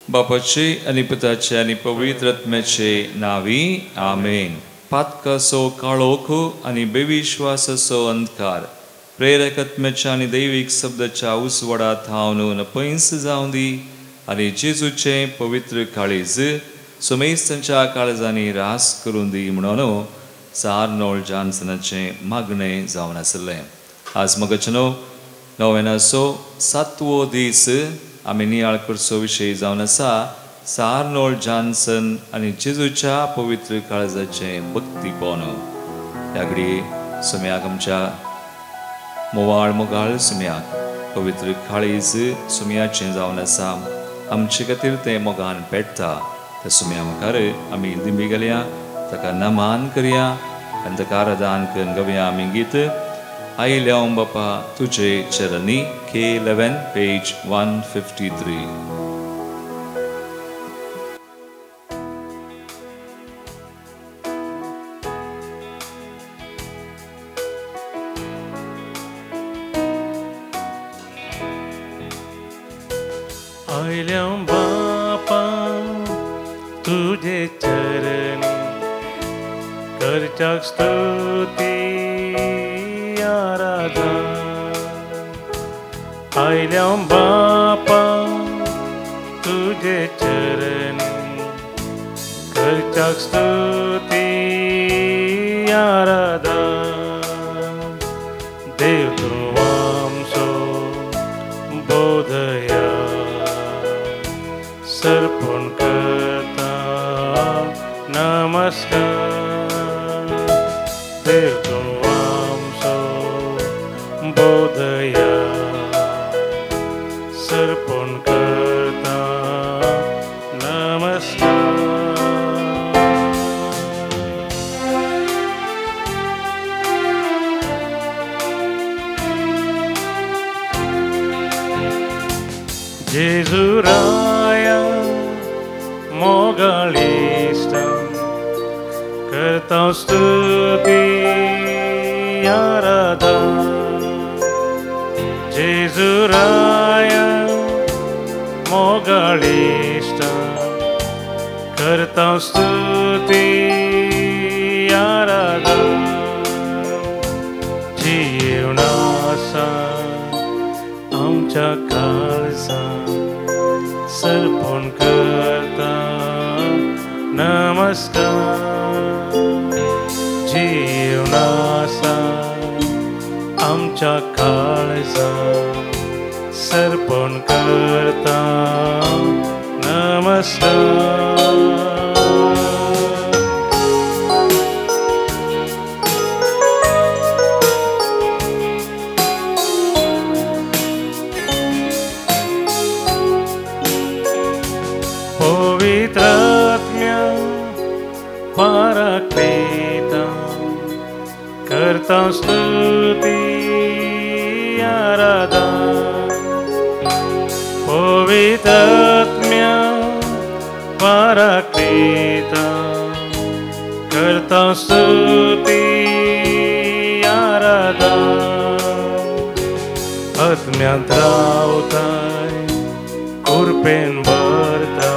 बापाचे आनी पुताचे आनी पवित्र आत्म्याचे नांवी आमेन। पातकाचो काळोख आनी बेविश्वासाचो अंधकार प्रेरक आत्म्याच्या आनी दैवीक शब्दाच्या उजवाडा थावन पयस जावं दी आनी जेजूचें पवित्र काळीज सुमेस्तांच्या काळजांनी रास करून दी म्हणून आर्नोल्ड जॉन्सनाचें मागणें जावन आसलें। आज मगचनो नोवेनाचो सातवो दीस आमी नियाळ करचो विशय जावन आसा आर्नोल्ड जॉन्सन आनी जेजूच्या पवित्र काळजाचें भक्तीपण। ह्या घडये सुम्याक आमच्या मोवाळ मोगाळ सुम्याक पवित्र काळीज सुम्याचें जावन आसा आमचे खातीर तें मोगान पेट्टा। त्या सुम्या मुखार आमी दिंबी घालया, ताका नमान करया आनी ताका आराधन करून गावया आमी गीत आयल्या बापा तुझे चरणी, K11 page 153। आयल्या बापा तुझे चरणी करच्याक स्तुती आराधना। आयल्या बापा तुझे चरणी करच्याक स्तुती आराधना। देव तूं आमचो बोधया सर्पण करता नमस्कार। देव तूं आमचो बोधया सर्पण करता नमस्कार। जेजू राया मोगाळिश्टा करता स्तुती आराधना। जेजू राया मोगाळिश्टा करता स्तुती आराधना। जीवनासा आमच्या काळजा सर्पण करता नमस्कार। जीवनासा आमच्या काळजा सर्पण करता नमस्कार। पवित्र आत्म्या पराक्लीता करता स्तुती आराधना। पवित्र आत्म्या पराक्लीता करता स्तुती आराधना। आत्म्यांत रावताय कृपेन भरता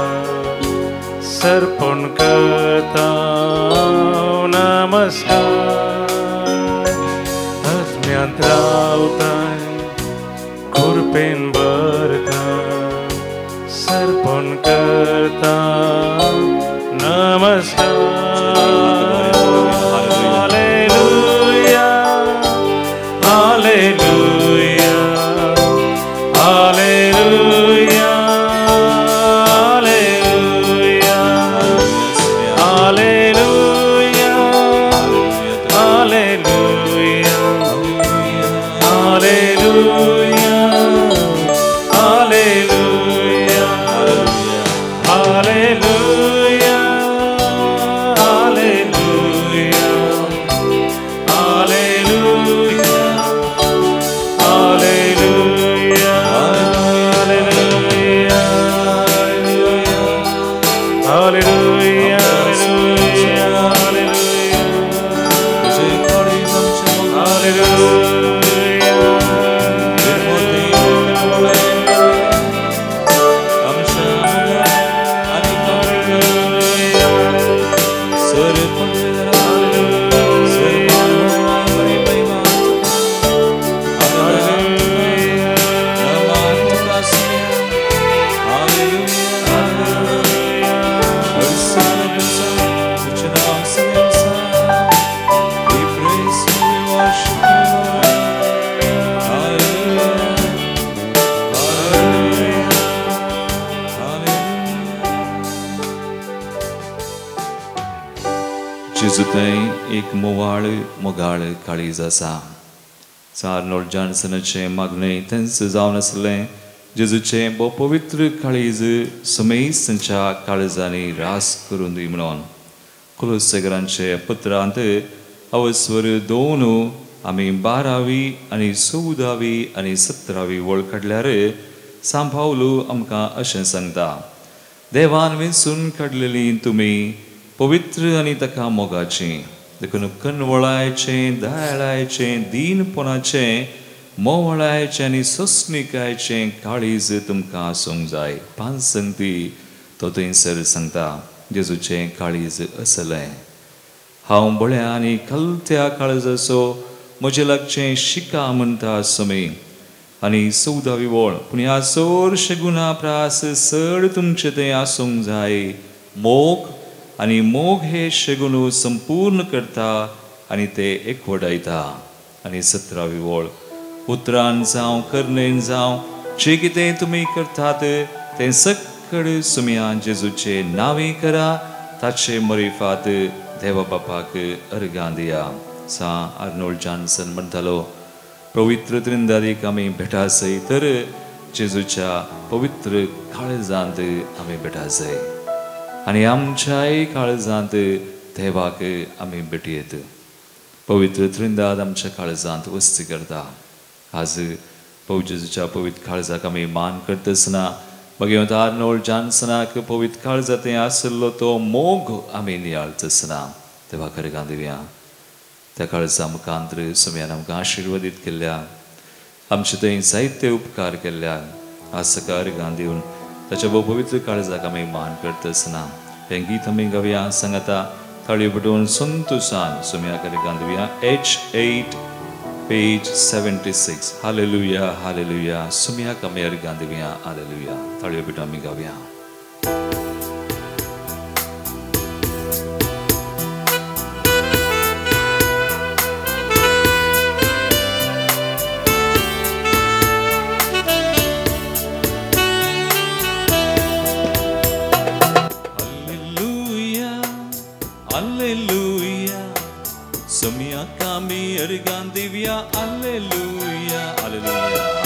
सर्पण करता नमस्कार। आत्म्यांत रावताय कृपेन भरता सर्पण करता नमस्कार। Hallelujah hallelujah hallelujah hallelujah hallelujah hallelujah hallelujah hallelujah hallelujah hallelujah hallelujah hallelujah. जेजू थंय एक मोवाळ मोगाळ काळीज आसा. आर्नोल्ड जॉन्सनाचें मागणें तेंच जावन आसलें जेजूचें भोव पवित्र काळीज समेस्त तांच्या काळजांनी रास करून दी म्हणून. कुलोसेगरांचे पत्रांत अवस्वर 2 आमी 12वी आनी 14वी आनी 17वी वळ काडल्यार सांव पावलू आमकां अशें सांगता, देवान वेंचून काडलेली तुमी पवित्र आनी ताका मोगाची, देखून कनवळायचें, दयाळायचें, दीनपणाचें, मोवळायचें आनी सोंसणिकायचें काळीज तुमकां आसूंक जाय. 5 संगती तो थंयसर सांगता. जेजूचें काळीज असलें, हांव बळ्या आनी कलत्या काळजाचो म्हजे लागचें शिका म्हणटा समी. आनी 14वी वळ, पूण ह्या चडशे गुणा प्रास चड तुमचें तें आसूंक जाय मोग, आनी मोग हे शेगुणू संपूर्ण करता आनी ते एकवटायता. आनी 17वी वळ, उतरान जावं करणेन जावं जें कितें तुमी करतात तें सगळें सुमया जेजूचे नांवे करा, ताचे मरिफात देवा बापाक अर्गां दिया. सांव आर्नोल्ड जॉन्सन म्हणटालो, पवित्र त्रिंदारीक आमी भेटासय तर जेजूच्या पवित्र काळजांत आमी भेटासय आनी आमच्याय काळजांत देवाक आमी भेटयेत. पवित्र त्रिंदाद आमच्या काळजांत वस्ती करता. आज जेजूच्या पवित्र काळजाक आमी मान करतासना मागीर आर्नोल्ड जॉन्सनाक पवित्र काळजांत आशिल्लो तो मोग आमी नियाळतासना देवा अर्गां दिवया. त्या काळजा मुखांतर सुम्यान आमकां आशिर्वादीत केल्ल्या, आमचे थंय जायते उपकार केल्ल्या आज सकाळ अर्गां दिवन ताच्या भोव पवित्र काळजाक आमी मान करतासना हें गीत आमी गावया. सांगाता थाळयो पेटोवन संतोशान सुम्याक अर्गां दिवया. H8 page 76. Hallelujah, hallelujah. सुम्याक आमी अर्गां दिवया. हालेलुया. थाळयो पेटोवन आमी गावया.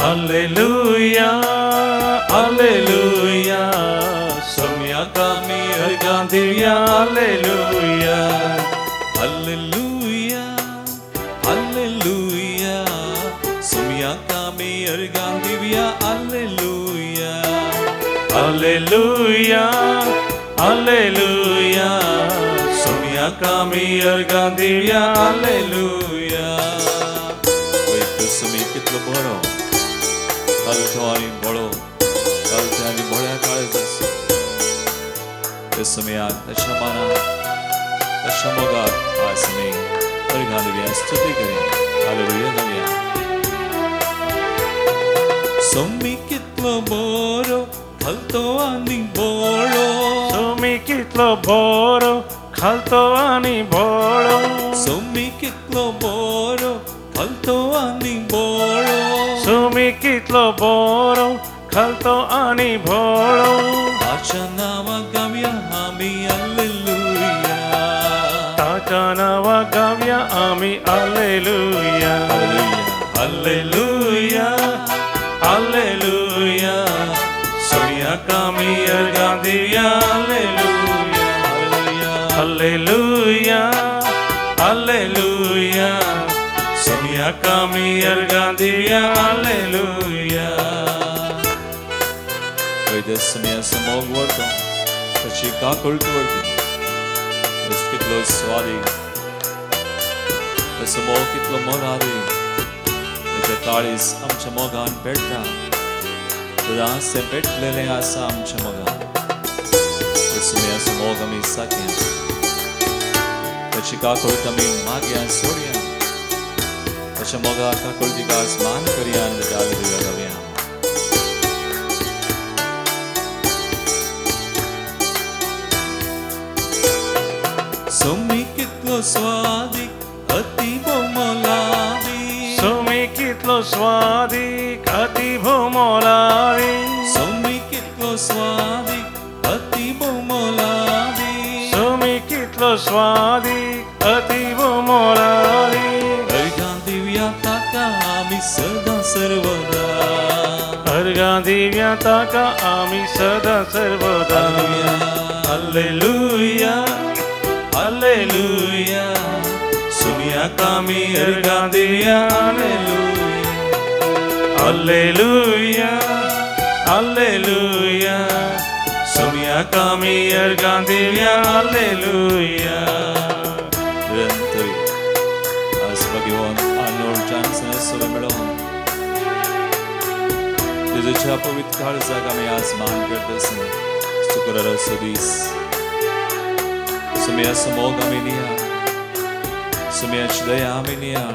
Alleluia, alleluia, सुम्याक आमी अर्गां दिवया. Alleluia, alleluia, alleluia, सुम्याक आमी अर्गां दिवया. Alleluia, alleluia, alleluia, सुम्याक आमी अर्गां दिवया. हालेलुया. पवित्र सुमी कितलो बरो, कालथो आनी बळो, कालथो आनी बळ्या काळजाचो. त्या सुमयाक, ताच्या मानाक, ताच्या मोगाक आज आमी अर्गां दिवया, स्तुती करया. हालेलुया गावया. सुमी कितलो बरो, खालतो आनी बळो, सुमी कितलो बरो, खालतो आनी बळो, सुमी कितलो बरो, खालतो आनी बळो, सुमी कितलो बरो, खालतो आनी भोळो. ताच्या नांवा गावया आमी हालेलुया, ताच्या नांवा गावया आमी हालेलुया. हालेलुया, हालेलुया, सुम्याक आमी अर्गां दिवया. हालेलुया, हालेलुया, हालेलुया, सुम्याक आमी अर्गां दिवया. हालेलुया. वयता सुम्याचो मोग व्हरता, ताची काकळट व्हरता. कितलो स्वादीक ताचो मोग, कितलो मोलादीक. ताचें काळीज आमच्या मोगान पेट्टा, सदांच तें पेटलेलें आसा आमच्या मोगान. सुम्याचो मोग आमी साकया, ताची काकळट आमी मागया सोडया. ताच्या मोगाक काकळटीक आज मान करया आनी ताच्या हालेलुया गावया. सुमी कितलो स्वादीक, अती भोव मोलादीक, सुमी कितलो स्वादीक, अती भोव मोलादीक, सुमी कितलो स्वादीक, अती भोव मोलादीक, सुमी कितलो स्वादीक, ताका आमी सदा सर्वदा. हालेलुया हालेलुया सुम्याक आमी अर्गां दिवया. हालेलुया हालेलुया हालेलुया सुम्याक आमी अर्गां दिवया. हालेलुया. निरंतरी आज भगवान आर्नोल्ड जॉन्सन सगळें मेळोवन जेजूच्या पवित्र काळजाक आमी आज मान करता आसतना शुक्राराचो दीस सुम्याचो मोग आमी नियाळ, सुम्याची दया आमी नियाळ.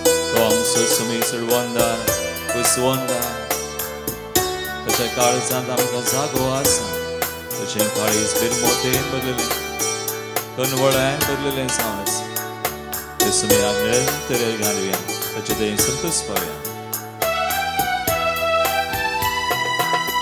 तो आमचो सुमी चडवंदार कुसवंदार, ताच्या काळजांत आमकां जागो आसा. ताचें काळीज बिरमोतेन बदललें, कनवळ्यान बदललें जावन आसा. ते सुम्याक निरंतर घालुया, ताचे दयेन संतोश पावया.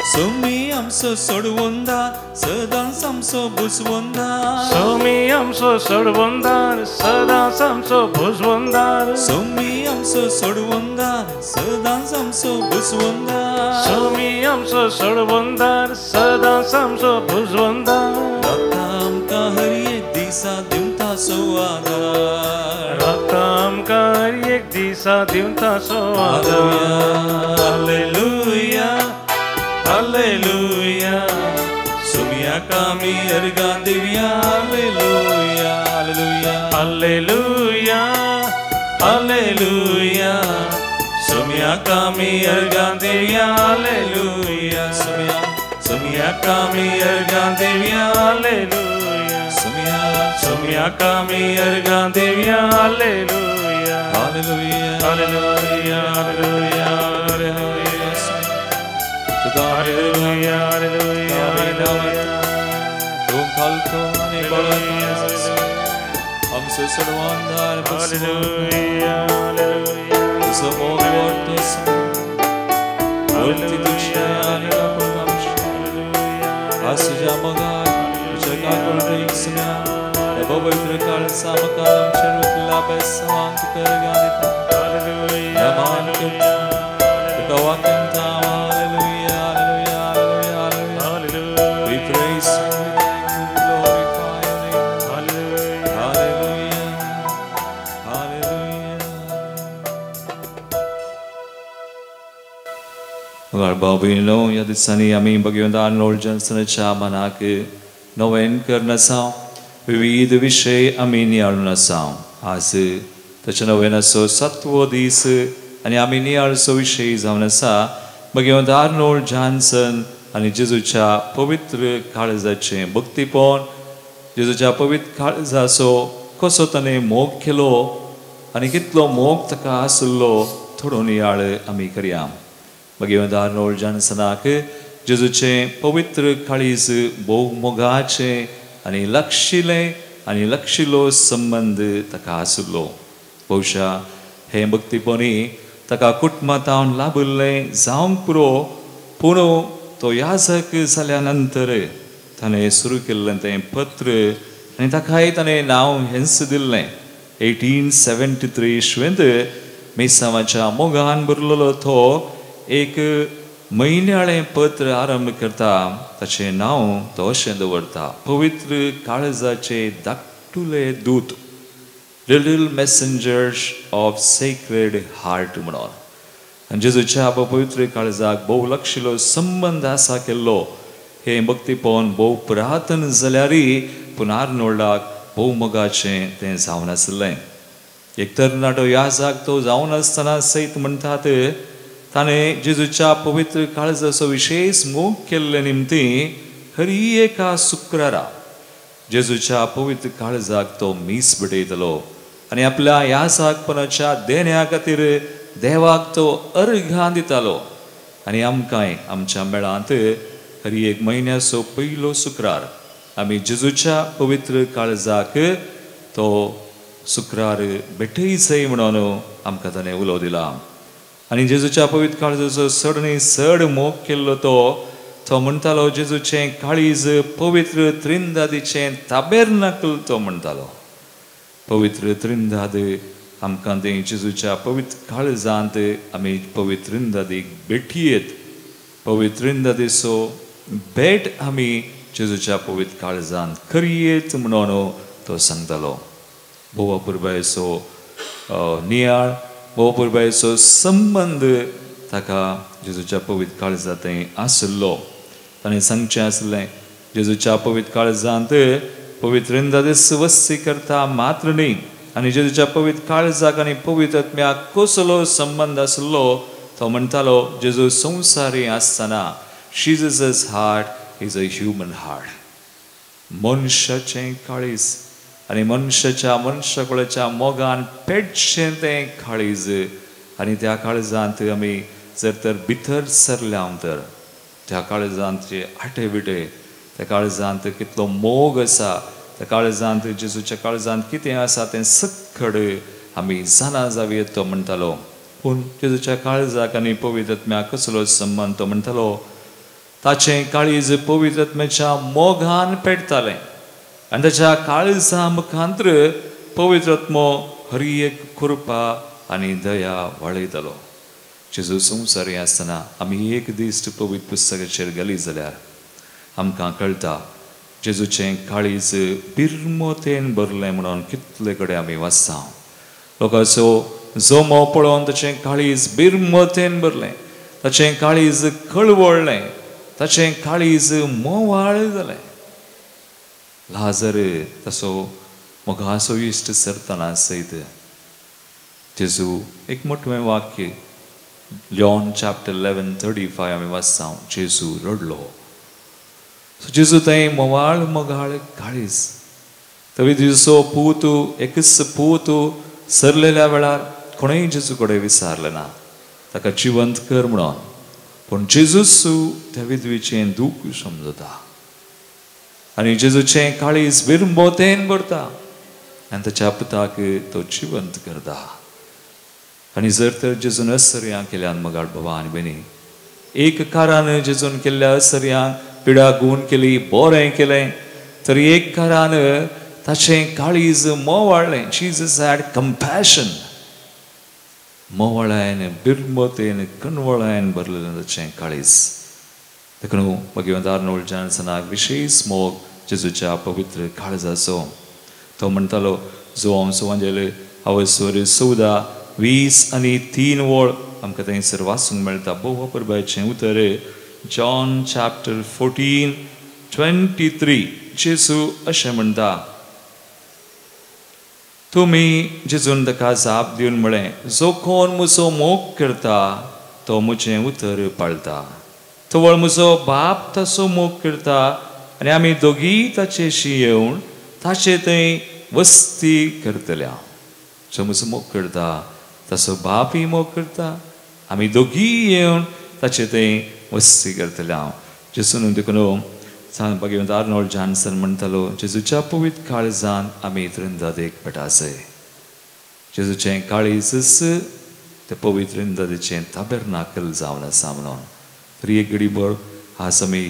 सुमी आमचो सोडवंदार सदांच आमचो बुजवंदार. सुमी आमचो सोडवंदार सदांच आमचो बुजवंदार. सुमी आमचो सोडवंदार सदांच आमचो बुजवंदार. सुमी आमचो सोडवंदार सदांच आमचो बुजवंदार. राखता आमकां हर एक दिसा दिवता सो आदार. राखता आमकां हर एक दिसा दिवता सो आदार. हालेलुया हालेलुया सुम्याक आमी अर्गां दिवया. हालेलुया हालेलुया हालेलुया हालेलुया सुम्याक आमी अर्गां दिवया. हालेलुया सुम्या सुम्याक आमी अर्गां दिवया. हालेलुया सुम्या सुम्याक आमी अर्गां दिवया. Hallelujah hallelujah hallelujah hallelujah hallelujah hallelujah hallelujah hallelujah. तूं घालतो आनी बळाचो आमचो सर्वांदार हालेलुया हालेलुया. तुजो मोग वाडतो वरती तुज्या आनी काकूळ आमची आज तुज्या मोगाक तुज्या काकूळटेक सुम्या ह्या पवित्र काळजा मुखार आमच्या रुतला बेसांवांक तुका अर्गां दिता, मान करता, तुका वाक्यंता. Hallelujah hallelujah hallelujah hallelujah. We praise you, we thank you, we glorify your name. Hallelujah. Hallelujah. Hallelujah. मुखार भाव भयणीनो, ह्या दिसांनी आमी भगवंत आर्नोल्ड जॉन्सनाच्या मनाक नवें करून आसा. विविध विशय आमी नियाळून आसा. आज ताच्या नवेनाचो सातवो दीस आनी आमी नियाळचो विशय जावन आसा भगवंत आर्नोल्ड जॉन्सन आनी जेजूच्या पवित्र काळजाचें भक्तीपण. जेजूच्या पवित्र काळजाचो कसो ताणें मोग केलो आनी कितलो मोग ताका आसलो थोडो नियाळ आमी करया. भगवंत आर्नोल्ड जॉन्सनाक जेजूचें पवित्र काळीज भोव मोगाचें आनी लक्षिलें आनी लक्षिलो संबंद ताका आसलो. बहुशा हें भक्तीपणी ताका कुटुंबांत लाभिल्लें जावंक पुरो, पूण तो याजक जाल्या नंतर ताणें सुरू केल्लें तें पत्र आनी ताकाय ताणें नांव हेंच दिल्लें. 1873 इस्वेंत मिसांवाच्या मोगान भरलेलो तो एक म्हयन्याळें पत्र आरंभ करता. ताचें नांव तो अशें दवरता, पवित्र काळजाचे धाकटुले दूत, little messengers of sacred heart म्हणून. आनी जेजूच्या पवित्र काळजाक भोव लक्षिलो संबंद आसा केल्लो. हें भक्तीपण भोव पुरातन जाल्यारय पूण आर्नोल्डाक भोव मोगाचें तें जावन आसलें. एक तरणाटो याजाक तो जावन आसतना सयत म्हणटात ताणें जेजूच्या पवित्र काळजाचो विशेश मोग केल्ले निमती हरी एका शुक्रारा जेजूच्या पवित्र काळजाक तो मीस भेटयतलो आनी आपल्या याजाकपणाच्या देण्या खातीर देवाक तो अर्घां दितालो. आनी आमकांय आमच्या मेळांत हरी एक म्हयन्याचो पयलो शुक्रार आमी जेजूच्या पवित्र काळजाक तो शुक्रार भेटयचय म्हणून आमकां ताणें उलो दिला. आनी जेजूच्या पवित्र काळजाचो चड न्ही चड मोग केल्लो तो तो म्हणटालो जेजूचें काळीज पवित्र त्रिंदादीचें ताबेर्नाकल तो म्हणटालो. पवित्र त्रिंदाद आमकां तें जेजूच्या पवित्र काळजांत आमी पवित्र त्रिंदादीक भेटयेत. पवित्र इंदादेचो भेट आमी जेजूच्या पवित्र काळजान करयेत म्हणून तो सांगतालो. भोव अपुरबायेचो नियाळ, भोव अपुरबायेचो संबंद ताका जेजूच्या पवित्र काळजांत आशिल्लो. ताणें सांगचें आसलें जेजूच्या पवित्र काळजांत पवित्र इंदादेस वस्ती करता मात्र न्ही, आनी जेजूच्या पवित्र काळजाक आनी पवित्र आत्म्याक कसलो संबंद आशिल्लो तो म्हणटालो जेजू संवसारी आसतना Jesus heart is a human heart. मनशाचें काळीज आनी मनशाच्या मनशाकुळाच्या मोगान पेटचें तें काळीज, आनी त्या काळजांत आमी जर तर भितर सरल्या तर त्या काळजांत आटे विटे, त्या काळजांत कितलो मोग आसा, त्या काळजांत जेजूच्या काळजांत कितें आसा तें सक्कड आमी जाणा जावयेत तो म्हणटालो. पूण जेजूच्या काळजाक आनी पवित्र आत्म्याक कसलो संबंद तो म्हणटालो ताचें काळीज पवित्र आत्म्याच्या मोगान पेटतालें आनी ताच्या काळजा मुखांत्र पवित्र आत्मो हर एक कृपा आनी दया वाडयतालो. जेजू संवसारी आसतना आमी एक दीस पवित्र पुस्तकाचेर गेली जाल्यार आमकां कळटा जेजूचें काळीज बिरमोतेन भरलें म्हणून कितले कडेन आमी वाचता. लोकांचो जमो पळोवन ताचें काळीज बिरमोतेन भरलें, ताचें काळीज कळवळ्ळें, ताचें काळीज मोवाळ जालें. लाजर तसो मोगाचो इश्ट सरतना सयत जेजू एक मोठें वाक्य जॉन चॅप्टर 11:35 आमी वाचता, जेजू रडलो. सो जेजू थंय मोवाळ मोगाळ काळीज तवी जेजूचो पूत एकच पूत सरलेल्या वेळार कोणेय जेजू कडेन विचारलें ना ताका जिवंत कर म्हणून, पूण जेजूस त्या विधवेचें दूख समजता आनी जेजूचें काळीज बिरमोतेन भरता आनी ताच्या पुताक तो जिवंत करता. आनी जर तर जेजून असर्यां केल्यान मगाळ बाबा आनी भयणी, एक कारान जेजून केल्ल्या असर्यांक पिडा गूण केली, बरें केलें, तर एक कारान ताचें काळीज मोवाळ्ळें. Jesus had compassion. मोवाळायन बिरमोतेन कणवळायन भरलेलें ताचें काळीज. देखून भगवंत आर्नोल्ड जॉन्सनाक विशेष मोग जेजूच्या पवित्र काळजाचो. तो म्हणटालो जो सुवांजेले अवसर 14:20 आनी 3 वळ आमकां थंयसर वाचूंक मेळटा. भोव अपुरबायेचें उतर जॉन चॅप्टर 14:23 जेजू अशें म्हणटा, तुमी जेजून ताका जाप दिवन म्हळें, जो कोण म्हजो मोग करता तो म्हजें उतर पाळता, तवळ म्हजो बाप ताचो मोग करता आनी आमी दोगीय ताचेशी येवन ताचे थंय वस्ती करतल्या. जो म्हजो मोग करता ताचो बापूय मोग करता, आमी दोगीय येवन ताचे थंय वस्ती करतल्या. जेजून देखून भगवंत आर्नोल्ड जॉन्सन म्हणटालो जेजूच्या पवित्र काळजान आमी त्रिंदादेक पेटासय. जेजूचें काळीजच तें पवित्र इंदादेचें ताबेरनाकल जावन आसा म्हणून. तरी एक घडीभर आज आमी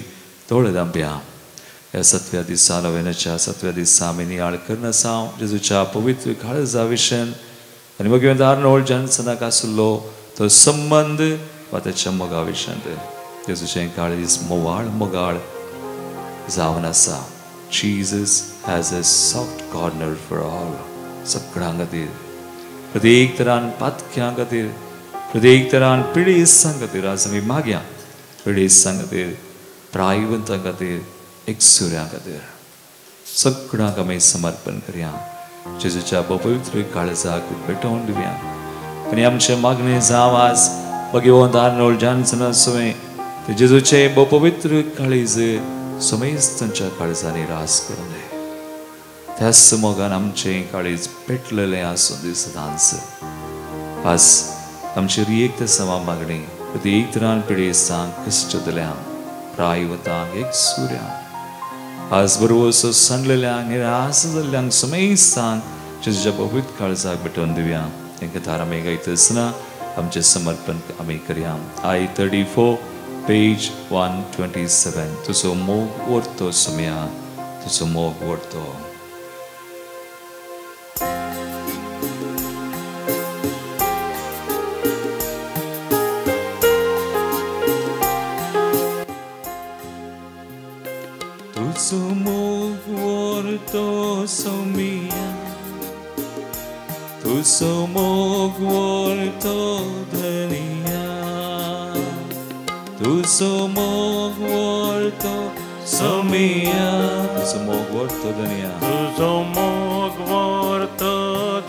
दोळे धांपया. ह्या सतव्या दिसा नव्याच्या सतव्या दिसा आमी नियाळ करनासा जेजूच्या पवित्र काळजा विशयन आनी भगवंत आर्नोल्ड जॉन्सनाक आशिल्लो तो संबंद वा ताच्या मोगा विशयांत. जेजूचें काळीज मोवाळ मोगाळ जावन आसा. Jesus has a soft corner for all. सगळ्यां खातीर, प्रत्येक तरान पातक्यां खातीर, प्रत्येक तरान पिडेस्तां खातीर आज आमी मागया. पिडेस्तां खातीर, प्रायवंतां खातीर, एकसुऱ्यां खातीर सगळ्यांक आमी समर्पण करया. जेजूच्या पवित्र काळजाक भेटोवन दिवया आनी आमचें मागणें जावं आज भगवंत आर्नोल्ड जॉन्सना सुवें ते जेजूचें पवित्र काळीज समेस्तांच्या काळजांनी रास करूं दी. त्याच मोगान आमचें काळीज पेटलेलें आसूं दी सदांच. आज आमची एक समा मागणी प्रत्येक तरान पिडेस्तांक, कश्ट दिल्यांक, प्रायवतांक, एकसुऱ्यांक, आज बरोबर सांडलेल्यांक, निराश जाल्ल्यांक, समेस्तांक जेजूच्या पवित्र काळजाक भेटोवन दिवया. तांकां थार आमी गायता आसतना आमचें समर्पण आमी करया. I 34 page 127. तुजो मोग ओरतो सुमया, तुजो मोग ओरतो. तुजो मोग व्हरतो सोमिया, तुजो मोग व्हरतो धनिया, तुजो मोग व्हरतो सोमिया, तुजो मोग व्हरतो धनिया, तुजो मोग व्हरतो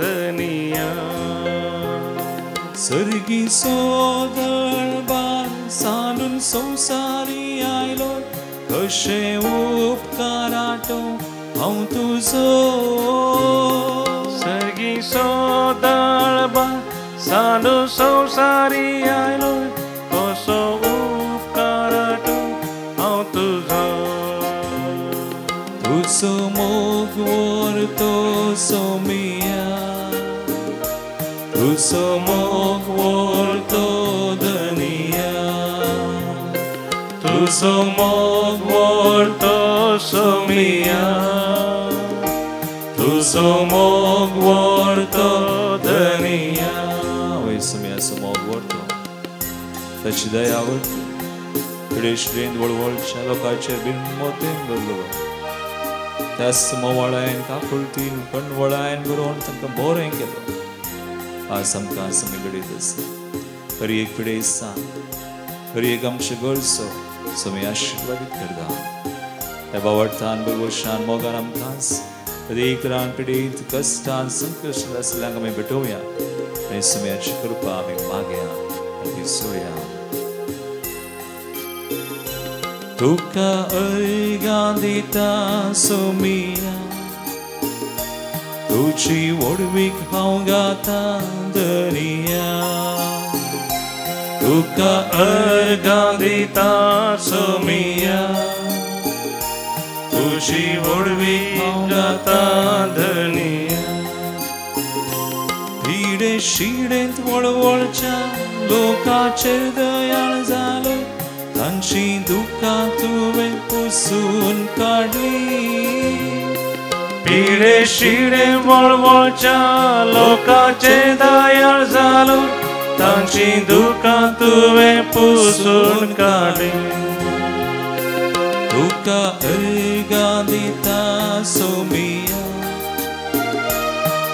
धनिया। सर्गी सोदळबार सानून संवसारी आयलो, कशें उपकाराटो हांव तुजो। सर्गी सोदळबार सानून संवसारी आयलो, कसो उपकाराटो हांव तुजो। तुजो मोग व्हरतो सोमिया, तुजो मोग व्हरतो धनिया, तुजो मोग व्हरतो सोमिया, तुजो मोग व्हरतो धनिया। वय सोमिया मोग व्हरतो, ताची दया व्हरतो, पिडेश्रेंत वळवळच्या लोकांचेर बिनमोतेन भरलो, त्याच मोवाळायन काकुळतीन कणवळायन बरोवन तांकां बरें केलो। आज आमकां समी घडयत आसा, हर एक पिडेस्तान, हर एक आमचे गरजो समी आशिर्वादीत करता। ह्या बावडतान भरवशान मोगान आमकां हर एक रान पिडेत कश्टान संकश्टांत आशिल्ल्यांक आमी भेटोवया आनी समयाची कृपा आमी मागया आनी ती सोया। तुका अर्घां दिता सोमिया, तुजी व्हडवीक हांव गाता धनिया, तुका अर्घां दिता सोमिया, तुजी व्हडवीक हांव गाता धनिया। पिडे शिडेंत वळवळच्या लोकाचेर दयाळ जालो, तांची दुकां तुवें पुसून काडली। पिडे शिडे वळवळच्या लोकाचे दयाळ जालो, तांची दुकां तुवें पुसून काडली। तुका अर्घां दिता सोमिया,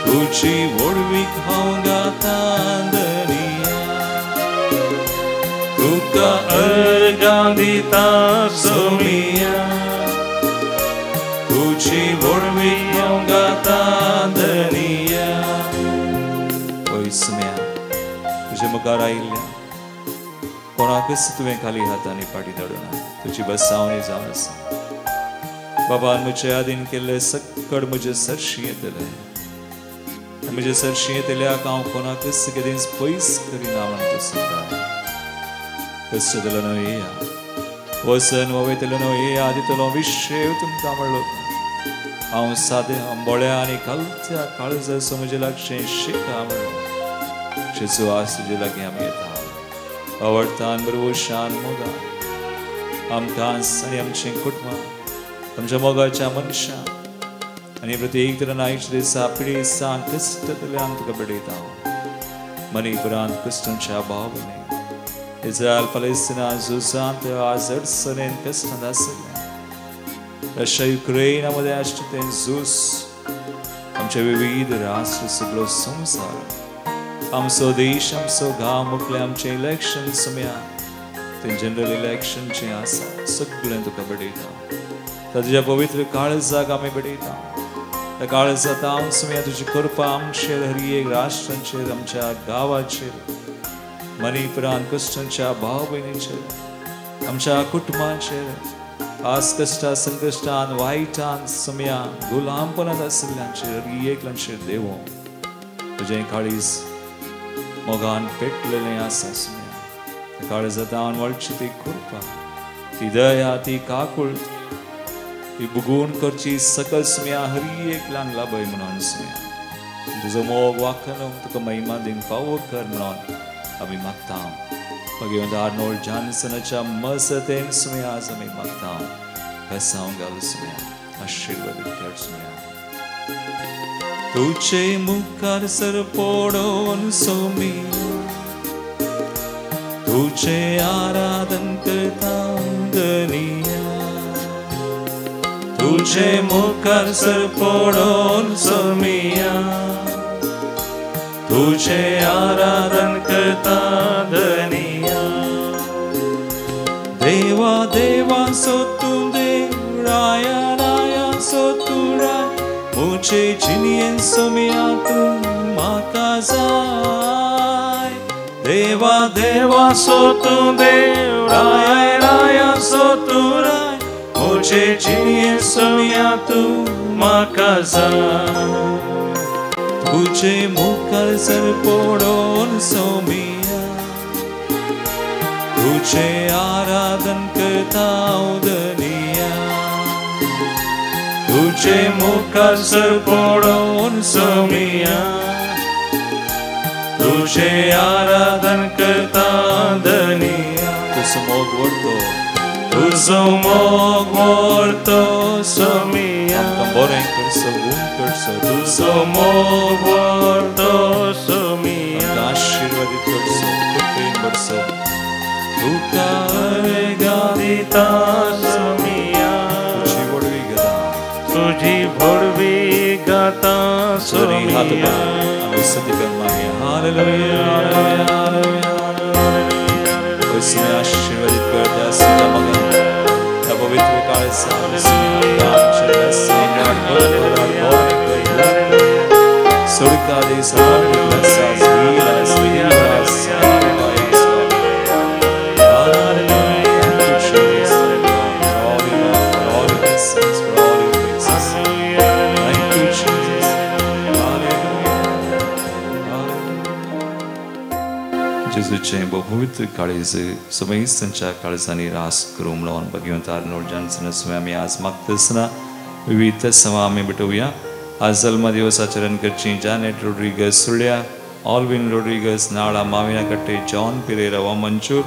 तुजी व्हडवीक हांव गाता धनिया, तुका अर्घां दिता सोमिया, तुजी व्हडवीक हांव गाता धनिया। वय सोमिया, तुजे मुखार आयिल्ल्या कोणाकच तुवें खाली हातांनी फाटी धाडूना, तुजी बसावणी जावन आसा। बाबान म्हजे यादीन केल्ले सक्कड म्हजे सरशी येतले, म्हजे सरशी येतल्याक हांव कोणाकच केदींच पयस करिना म्हण तूं सांगता। कश्ट दिलो न्हय येया, वसन वयतलो न्हय येया, दितलो विशेव तुमकां म्हणलो। हांव सादें आंबोळ्या आनी कालच्या काळजाचो म्हजे लागचें शिका म्हणलो। जेजू आज तुजे लागीं आमी येता, आवडतान बरवशान मोगा आमकां आनी आमचें कुटुंबां, आमच्या मोगाच्या मनशां आनी प्रत्येक तरान आयच्या दिसा पिडेस्तांक कश्टांतल्यान तुका भेटयता। मणिपुरांत क्रिश्चनच्या भाव भयणी, इस्रायल पलेस्तिना झुजांत आज अडचणेन कश्टांत आशिल्ले, रशिया युक्रेना मदें आसता तें झूज, आमचे विविध राष्ट्र, सगळो संवसार, आमचो देश, आमचो गांव, मुखले आमचें इलेक्शन समया तें जनरल इलेक्शन जें आसा सगळें तुका भेटयता। तुज्या पवित्र काळजाक आमी भेटयता, त्या काळजांत हांव समया तुजी कृपा आमचेर, हर एक राष्ट्रांचेर, आमच्या गांवाचेर, मणिपुरांत क्रिश्चनच्या भाव भयणीचेर, आमच्या कुटुंबाचेर, आज कश्टा संकश्टान वायटान समया गुलामपणांत आशिल्ल्यांचेर, हर एकल्यांचेर देवो तुजें काळीज मोगान पेटलेलें आसा समया। काळजांत हांव वळची ती कृपा, ती दया, ती काकूळ, ती बुगून करची सकल समया हर एकल्यांक लाभय म्हणून समया तुजो मोग वाखन तुका महिमा दिवंक फावो कर म्हणून आमी मागता। भगवंत आर्नोल्ड जॉन्सनाच्या मजतेन समया आज आमी मागता, बेसांव घाल समया, आशिर्वादीत कर समया। तुझे मुखार सर पडोवन सोमिया, तुझे आराधन करता धनिया, तुझे मुखार सर पडोन सोमिया तुझे आराधन करता धनिया देवा देवा सो तूं देव राया राया सो तूं राय मुझे जिनियन सोमिया तूं म्हाका जाय देवा देवा सो तूं देव राय राया सो तूं राय मुझे जिनियन सोमिया तूं म्हाका जाय तुझे मुखार सर पडोन सोमिया तुझे आराधन करता धनिया तुझे मुखार सर पडोन सोमिया तुझे आराधन करता धनिया तुजो मोग व्हडलो तुजो मोग व्हडलो सोमिया आमकां बरें करचो गुण करचो तुजो मोग व्हडलो सोमिया आमकां आशिर्वादीत करचो कृपेन भरचो तुका अर्घां दिता सोमिया तुजी व्हडवी गाता तुजी व्हडवी गाता सोमिया आमी स्तुती मागया हालेलुया हालेलुया हालेलुया आशीर्वादित कर त्या सुद्धा मगा त्या पवित्र सोडका दे जेजूचें पवित्र काळीज समेस्तांच्या काळजांनी रास करूं म्हणून भगवंत आर्नोल्ड जॉन्सन स्वामी आमी आज मागतासतना विविध समा आमी भेटोवया. आज जल्मदिवस आचरण करची जानेट रोड्रिगस सुळ्या, ऑलविन रोड्रिगस नाळा, माविना कट्टे, जॉन पिरेरा वामंचूर,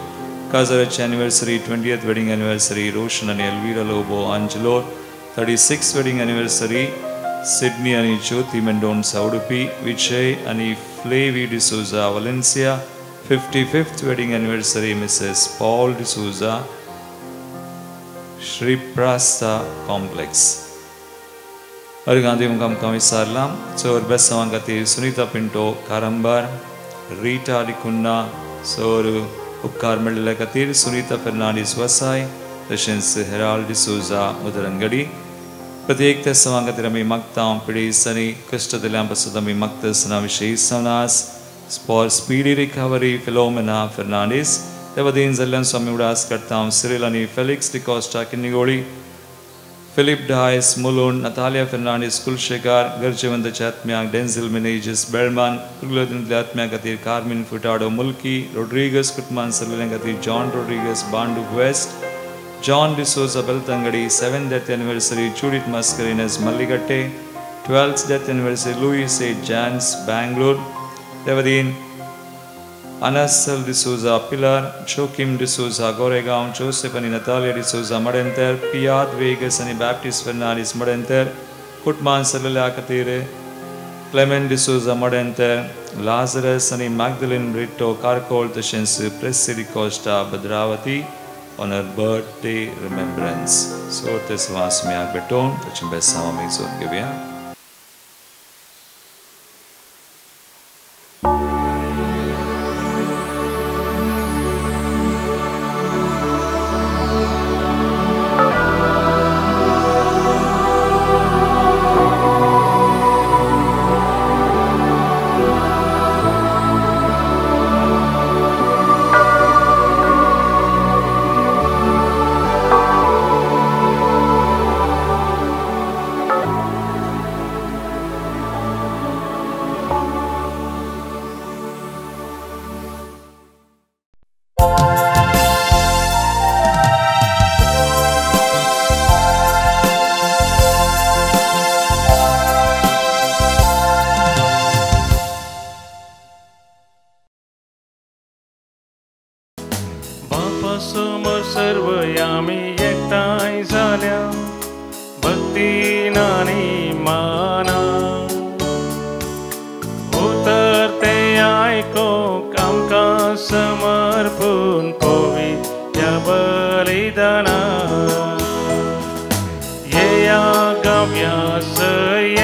काजाराची anniversary, 20th wedding anniversary Roshan आनी Elvira Lobo Angelo, 36th wedding anniversary Sydney आनी ज्योती मेंडोन्सा उडुपी, विजय आनी Flavie D'Souza Valencia, 55th wedding anniversary Mrs. Paul D'Souza, Shri Prastha Complex. अर्गां दिवंक आमकां विचारलां चड बेसांवां खातीर सुनीता पिंटो कारंबार, रिटा डिकुन्ना सर उपकार मेळिल्ल्या खातीर सुनीता फेर्नांडीस वसाय, तशेंच हेराल्ड डिसोजा मुदरंगडी. प्रत्येक त्या सवां खातीर आमी मागता पिडेस्त आनी कश्ट दिल्यां पासत आमी मागता आसतना विशेश जावन for speedy recovery Philomena Fernandes. त्या वतीन जाल्ल्यान स्वामी उडास काडटा सिरिल आनी फेलिक्स डिकॉस्टा किन्निगोळी, फिलीप डायस मुलून, नतालिया फेर्नांडीस कुलशेकार, गरजेवंताच्या आत्म्याक डेन्झिल मिनेजीस बेळमान, कुलगुलांतल्या आत्म्या खातीर कार्मीन फुटाडो मुल्की, रोड्रिगस कुटुंबान सरलेल्या खातीर John Rodrigues Bhandup west, John D'Souza Belthangady, 7th death anniversary Judith Mascarenhas Mallikatte, 12th death anniversary Louis A Johns Bangalore. त्या वतीन अनासल डिसोजा पिलार, जोकीम डिसोजा गोरेगांव, जोसेफ आनी नतालिया डिसोजा मडेंतर, पियाद वेगस आनी बॅप्टिस्ट फेर्नांडीस मडेंतर, कुटुंबान सरलेल्या खातीर क्लेमेंट डिसोजा मडेंतर, लाजरस आनी मॅगदलिन ब्रिटो कारकोळ, तशेंच Pressy D'Costa Bhadravati on her birthday remembrance. So ते सवास मी आग भेटोवन ताचें बेसांव आमी जोड घेवया. राव्या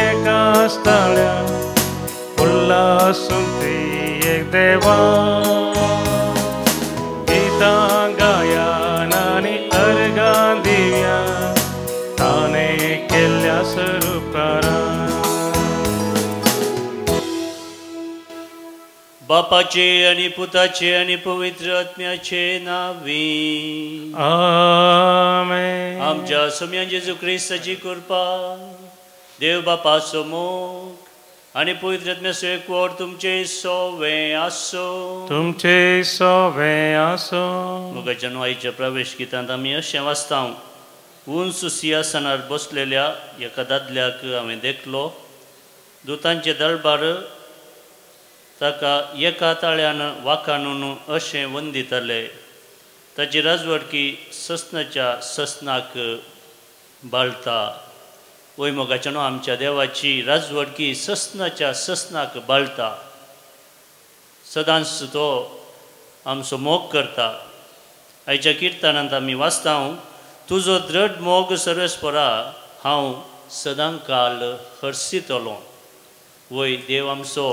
एका स्थळ्या उल्हासून एक देवा गीतां गायन आनी अर्गां दिव्या ताणे केल्ल्या स्वरुपारा. बापाचे आनी पुताचे आनी पवित्र आत्म्याचे नांवी आमेन. आमच्या सोम्या जेजू क्रिस्ताची कृपा, देव बापाचो मोग आनी पवित्र आत्म्याचो एकवट तुमचे सोवे आसो. तुमचे सोवे आसो. मोगाच्या आईच्या प्रवेश गितांत आमी अशें वाचता, उंच सिंहासनार बसलेल्या एका दादल्याक हांवें देखलो, दुतांचे दरबार ताका एका ताळ्यान वाखाणून अशें वंदिताले, ताची राजवटकी ससनाच्या ससनाक बाळता. वय मोगाच्या न्हू, आमच्या देवाची राजवटकी ससनाच्या ससनाक बाळता. सदांच तो आमचो मोग करता. आयच्या किर्तनांत आमी वाचता, तुजो दृढ मोग सर्वेस्परा हांव सदांकाल हर्शितलो. वय देव आमचो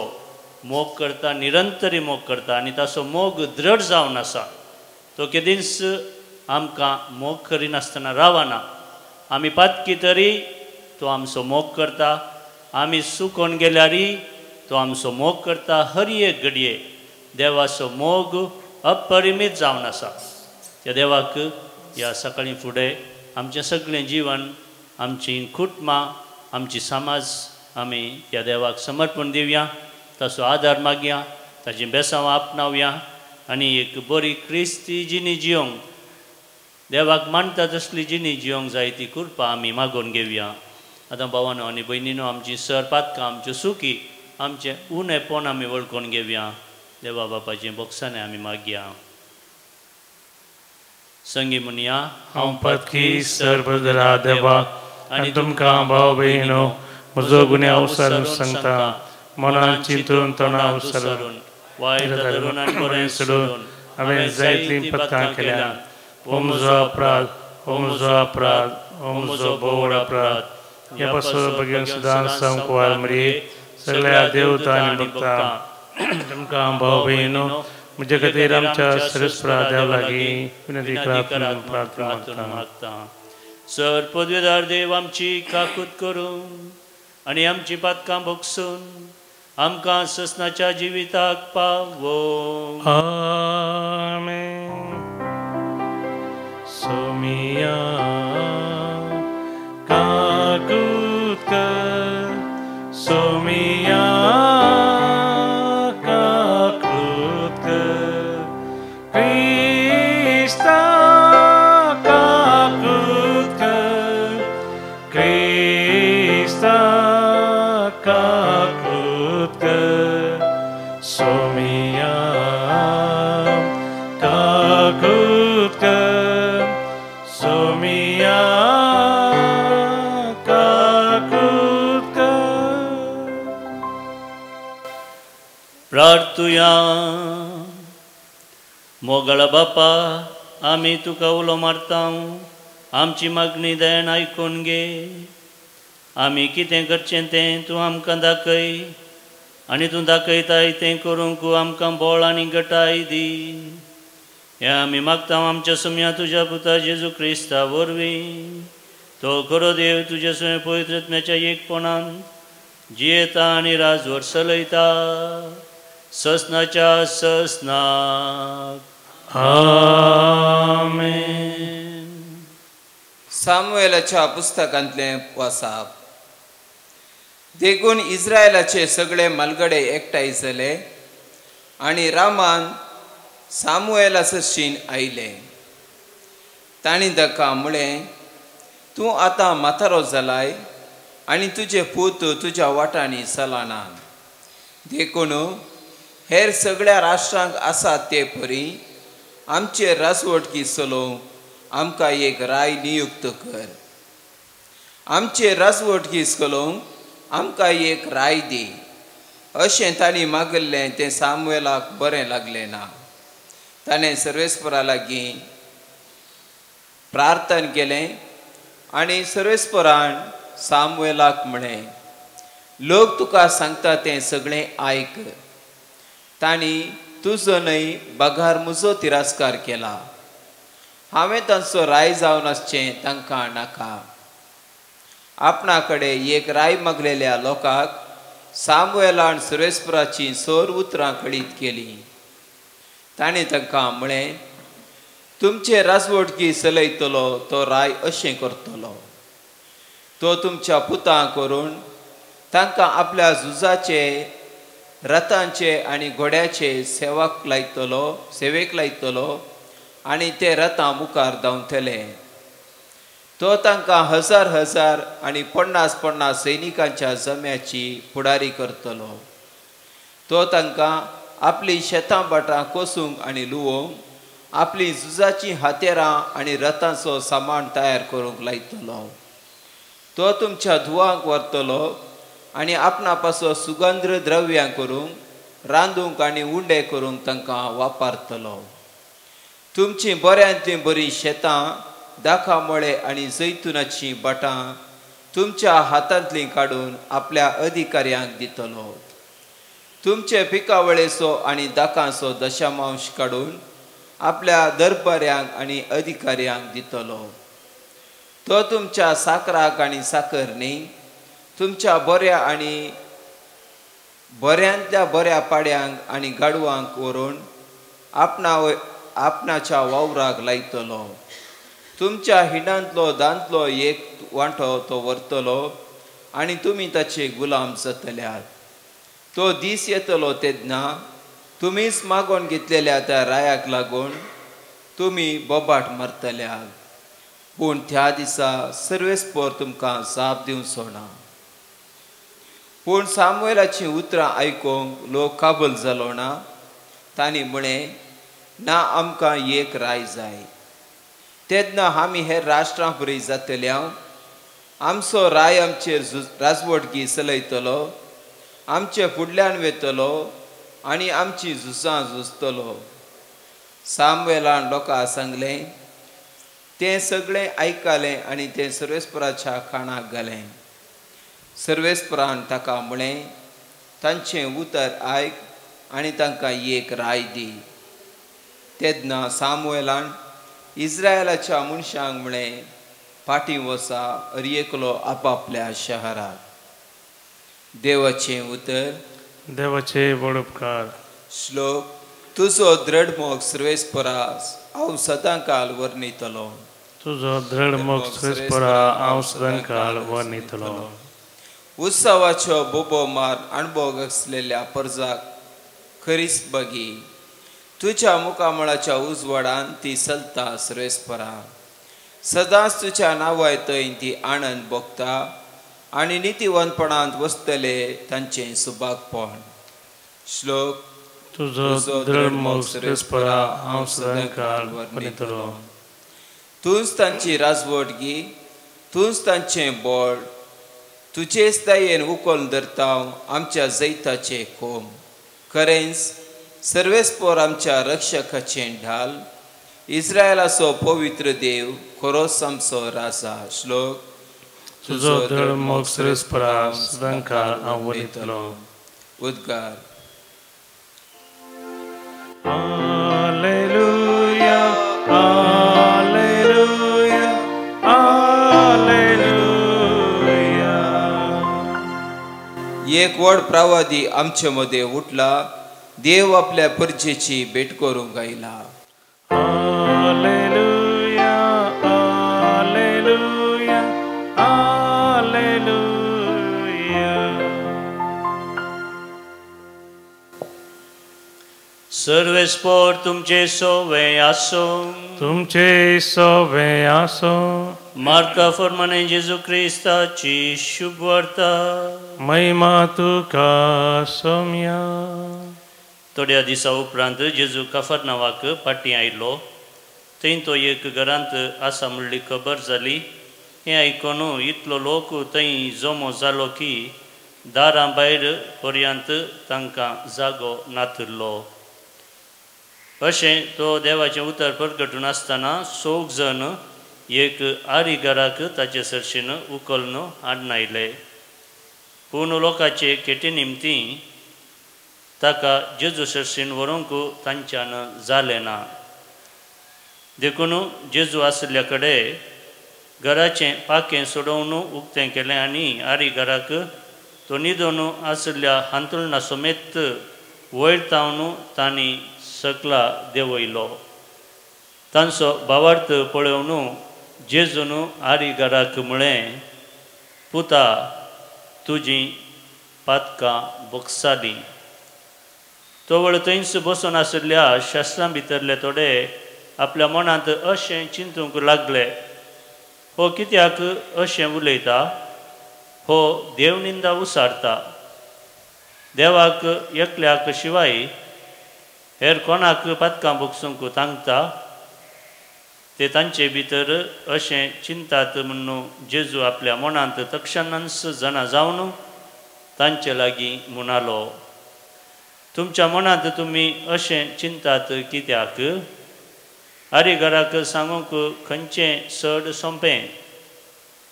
मोग करता, निरंतरी मोग करता आनी ताचो मोग दृढ जावन आसा. तो केदींच आमकां मोग करिनासतना रावना. आमी पातकी तरी तो आमचो मोग करता, आमी सुकोन गेल्यारय तो आमचो मोग करता. हर एक घडये देवाचो मोग अपरिमीत जावन आसा. त्या देवाक ह्या सकाळीं फुडें आमचें सगळें जिवन, आमची कुटुंबां, आमची समाज आमी त्या देवाक समर्पण दिवया, ताचो आदार मागया, ताचीं बेसांवां आपणावया आनी एक बरी क्रिस्ती जिणी जियोंक, देवाक मानता तसली जिणी जियोंक जाय ती कृपा आमी मागोवन घेवया. आतां भावानो आनी भयणीनो, आमची सर पातकां, आमच्यो सुकी, आमचें उणेपण आमी वळखून घेवया. देवा बापाचें बोगसाणें आमी मागया. संगी म्हणया, हांव पातकी सर्वदरा देवा आनी तुमकां भाव भयणीनो म्हजो गुन्यांव विसरून सांगता, मनान चिंतून तणाव सरून वायट धरून आनी बरें सोडून हांवें जायतीं पथकां केल्यात. हो म्हजो अपराध, हो म्हजो अपराध, हो म्हजो भोव अपराध. ह्या पासून भगीन सदां संकवार मरिये, सगळ्या देवता आनी भक्तां तुमकां भाव भयणीनो म्हजे खातीर आमच्या सर्वेस्परा देवा लागीं विनंती करात प्रार्थना मागता. सर पदवीदार देव आमची काकूत करून आनी आमची पातकां भोगसून आमकां ससनाच्या जिविताक पावो. आमेन. सोमिया काकूत कर, सोमिया काकूत कर, क्रिस्ता काकूत कर, क्रिस्ता काकूत कर, सोमिया काकूत कर, सोमिया काकूत कर. प्रार्थुया. मोगाळ बापा, आमी तुका उलो मारता, आमची मागणी दयान आयकून घे. आमी कितें करचें तें तूं आमकां दाखय आनी तूं दाखयताय तें करूंक आमकां बळ आनी गटाय दी. हें आमी मागता आमच्या सुम्या तुज्या पुता जेजू क्रिस्ता वरवीं. तो खरो देव तुज्या सुमें पवित्र आत्म्याच्या एकपणान जियेता आनी राजवट चलयता ससनाच्या ससनाक. आमेन. सामुएलाच्या पुस्तकांतलें वासाप. देखून इस्रायलाचे सगळे म्हालगडे एकठांय जाले आनी रामान सामुएला सरशीन आयले. तांणी ताका म्हळें, तूं आतां म्हातारो जालाय आनी तुजे पूत तुज्या वाटांनी चलना, देखून हेर सगळ्या राष्ट्रांक आसात ते परी आमचे राजवटकी चलोवंक आमकां एक राय नियुक्त कर. आमचे राजवटकी चलोवंक आमकां एक राय दी. अशें तांणी मागिल्लें तें सामुएलाक बरें लागलें ना. ताणें सर्वेस्परा लागीं प्रार्थन केलें आनी सर्वेस्परान सामुएलाक म्हळें, लोक तुका सांगता तें सगळें आयक. तांणी तुजो न्हय बगार म्हजो तिरस्कार केला. हांवें तांचो राय जावन आसचें तांकां नाका. आपणा कडेन एक राय मागलेल्या लोकांक सामुएलान सुरेस्पराचीं सोर उतरां कळीत केलीं. ताणें तांकां म्हळें, तुमचे राजवटकी चलयतलो तो राय अशें करतलो. तो तुमच्या पुतांक करून तांकां आपल्या झुजाचे रथांचे आनी घोड्याचे सेवेक लायतलो आनी ते रथां मुखार धांवतले. तो तांकां हजार हजार आनी 50 50 सैनिकांच्या जम्याची फुडारी करतलो. तो तांकां आपली शेतां भाटां कोसूंक आनी लुवोंक, आपली झुजाचीं हातेरां आनी रथांचो सामान तयार करूंक लायतलो. तो तुमच्या धुवांक व्हरतलो आनी आपणा पासो सुगंध द्रव्यां करूंक, रांदूंक आनी उंडे करूंक तांकां वापरतलो. तुमचीं बऱ्यांतलीं बरीं शेतां, दाखामोळे आनी जैतुनाचीं भाटां तुमच्या हातांतलीं काडून आपल्या अधिकाऱ्यांक दितलो. तुमचे पिकावळेचो आनी दाकांचो दशामांश काडून आपल्या दरबाऱ्यांक आनी अधिकाऱ्यांक दितलो. तो तुमच्या साकराक आनी साकरणी, तुमच्या बऱ्या आनी बऱ्यांतल्या बऱ्या पाड्यांक आनी गाडवांक व्हरून आपणाच्या वावराक लायतलो. तुमच्या हिंडांतलो दांतलो एक वांटो तो व्हरतलो आनी तुमी ताचे गुलाम जातल्यात. तो दीस येतलो तेन्ना तुमीच मागोवन घेतलेल्या त्या रायाक लागून तुमी बोबाट मारतल्यात. पूण त्या दिसा सर्वेस्पर तुमकां जाप दिवचो ना. पूण सामुएलाचीं उतरां आयकूंक लोक काबल जालो ना. तांणी म्हळें, ना, आमकां एक राय जाय. तेन्ना आमी हेर राष्ट्रां परी जातल्या. आमचो राय आमचेर राजवटगी चलयतलो, आमचे फुडल्यान वेतलो आनी आमची झुजां झुजतलो. सामुएलान लोकांक सांगलें, तें सगळें आयकलें आनी तें सर्वेस्पराच्या कानाक घालें. सर्वेस्परान ताका म्हळें, तांचें उतर आयक आनी तांकां एक राय दी. तेन्ना सामुएलान इस्रायलाच्या मनशांक म्हळें, फाटीं वसा, अर एकलो आपापल्या शहरात. देवाचें उतर. देवाचे व्हड उपकार. श्लोक. तुजो दृढ मोग सर्वेस्परा हांव सदांकाल वर्णितलो. तुजो दृढ मोग सर्वेस्परा हांव सदांकाल वर्णितलो. उत्सवाचो बोबो मार अणभोग आसलेल्या परजाक खरीच बगी. तुज्या मुखामळाच्या उजवाडान ती चलता सर्वेस्परा. सदांच तुज्या नांवाय थंय ती आनंद भोगता आनी नितीवंतपणांत वसतले तांचें सुभागपण. श्लोक. तुजो दृढ मोग सर्वेस्परा हांव सदांकाल वर्णितलो. तूंच तांची राजवटगी, तूंच तांचें बळ. तुजेच दयेन उखल धरता आमच्या जैताचें कोम. खरेंच सर्वेस्पर आमच्या रक्षकाचें ढाल, इस्रायलाचो पवित्र देव खरोच आमचो राजा. श्लोक. तुजो दृढ मोग सर्वेस्परा सदांकाल हांव वर्णितलो. उद्गार. Hallelujah, hallelujah, hallelujah. एक व्हड प्रवादी आमचे मदें उठला. देव आपल्या परजेची भेट करूंक आयला. Hallelujah, hallelujah, hallelujah. सर्वेस्पर तुमचे सोवे आसो. तुमचे सोवे आसो. मार्का फर्माने जेजू क्रिस्ताची शुभवार्ता. महिमा तुका सोम्या. थोड्या दिसा उपरांत जेजू काफरनावाक फाटीं आयलो. थंय तो एक घरांत आसा म्हणली खबर जाली. हें आयकून इतलो लोक थंय जमो जालो की दारां भायर पर्यंत तांकां जागो नातिल्लो. अशें तो देवाचें उतर परगटून आसतना 4 जण एक आरिगाराक ताचे सरशीन उखलून हाडून पूण लोकांचे केटी निमती ताका जेजू सरशीन व्हरूंक तांच्यान जालें ना. देखून जेजू आशिल्ल्या कडेन घराचें पाखें सोडोवन उक्तें केलें आनी आरिगाराक तो न्हिदून आशिल्ल्या हांतुळणा समेत वयर तावन तांणी सकला देंवयलो. तांचो भावार्थ पळोवन जेजून आरिगाराक म्हळें, पुता, तुजीं पातकां भोगसालीं. तवळ थंयच बसून आशिल्ल्या शास्त्रां भितरले थोडे आपल्या मनांत अशें चिंतूंक लागले, हो कित्याक अशें उलयता? हो देवनिंदा उसारता. देवाक एकल्याक शिवाय हेर कोणाक पातकां भोगसूंक तांकता? ते तांचे भितर अशें चिंतात म्हणून जेजू आपल्या मनांत तक्षणांच जाणा जावन तांचे लागीं म्हणालो, तुमच्या मनांत तुमी अशें चिंतात कित्याक? आरिगाराक सांगूंक खंयचें चड सोंपें,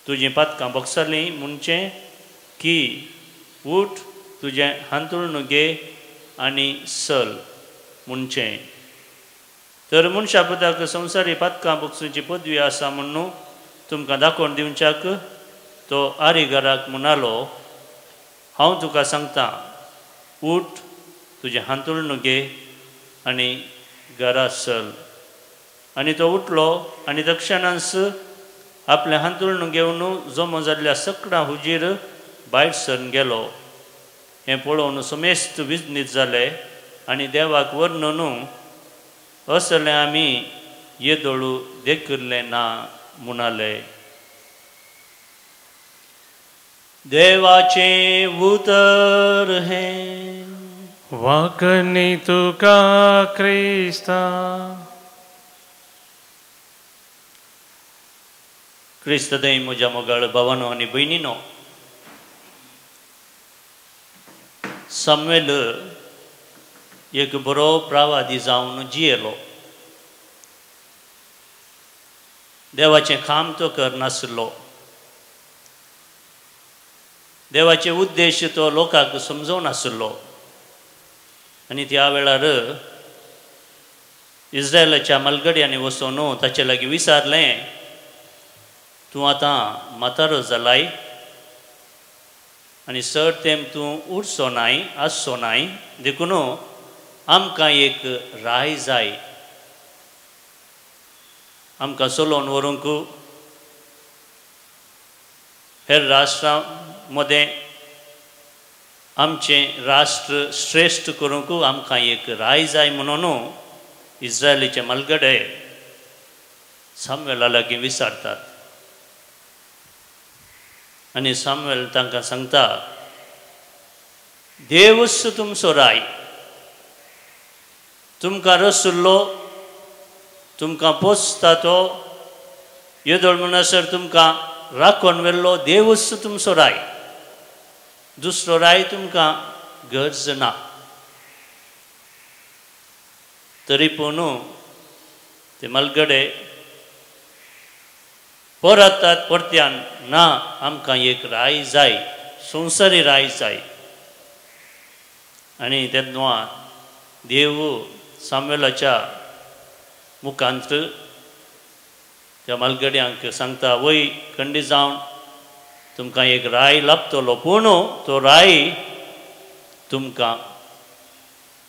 तुजीं पातकां भोगसालीं म्हणचें की उठ तुजें हांतुळण घे आनी चल म्हणचें? तर मनशा पुताक संवसारी पातकां भोगसुची पदवी आसा म्हणून तुमकां दाखोवन दिवच्याक तो आरिगाराक म्हणालो, हांव तुका सांगता, उठ तुजें हांतुळण घे आनी घरा चल. आनी तो उठलो आनी दक्षिणांस आपलें हांतुळण घेवन जमो जाल्ल्या सकडां हुजीर भायर सरून गेलो. हें पळोवन समेस्त विजनीत जाले आनी देवाक वर्णन असलें आमी येदोळू देखिल्लें ना म्हणाले. देवाचें उतर हें. वाकणी तुका क्रिस्ता. क्रिस्त दय म्हज्या मोगाळ भावानो आनी भयणीनो, सामुएल एक बरो प्रावादी जावन जियेलो. देवाचें काम तो करनासलो, देवाचे उद्देश तो लोकांक समजोवन आसलो. आनी त्या वेळार इस्रायलाच्या मलगड्यांनी वचून ताचे लागीं विचारलें, तूं आतां म्हातारो जालाय आनी चड तेंप तूं उरचो नाय, आसचो नाय, देखून आमकां एक राय जाय, आमकां चलोवन व्हरूंक हेर राष्ट्रां मदें आमचें राष्ट्र श्रेश्ठ करूंक आमकां एक राय जाय म्हणून इस्रायलीचे मलगडे सामुएला लागीं विचारतात. आनी सामुएल तांकां सांगता, देवूच तुमचो राय, तुमकां रसुल्लो, तुमकां पोसता तो, येदोळ म्हणसर तुमकां राखून व्हेल्लो देवूच तुमचो राय, दुसरो राय तुमकां गरज ना. तरी पूण ते मलगडे परतात परत्यान, ना, आमकां एक राय जाय, संवसारी राय जाय. आनी तेन्ना देव सामुएलाच्या मुखांत त्या मालगड्यांक सांगता, वय खंडी जावन तुमकां एक राय लाबतलो, पूण तो राय तुमकां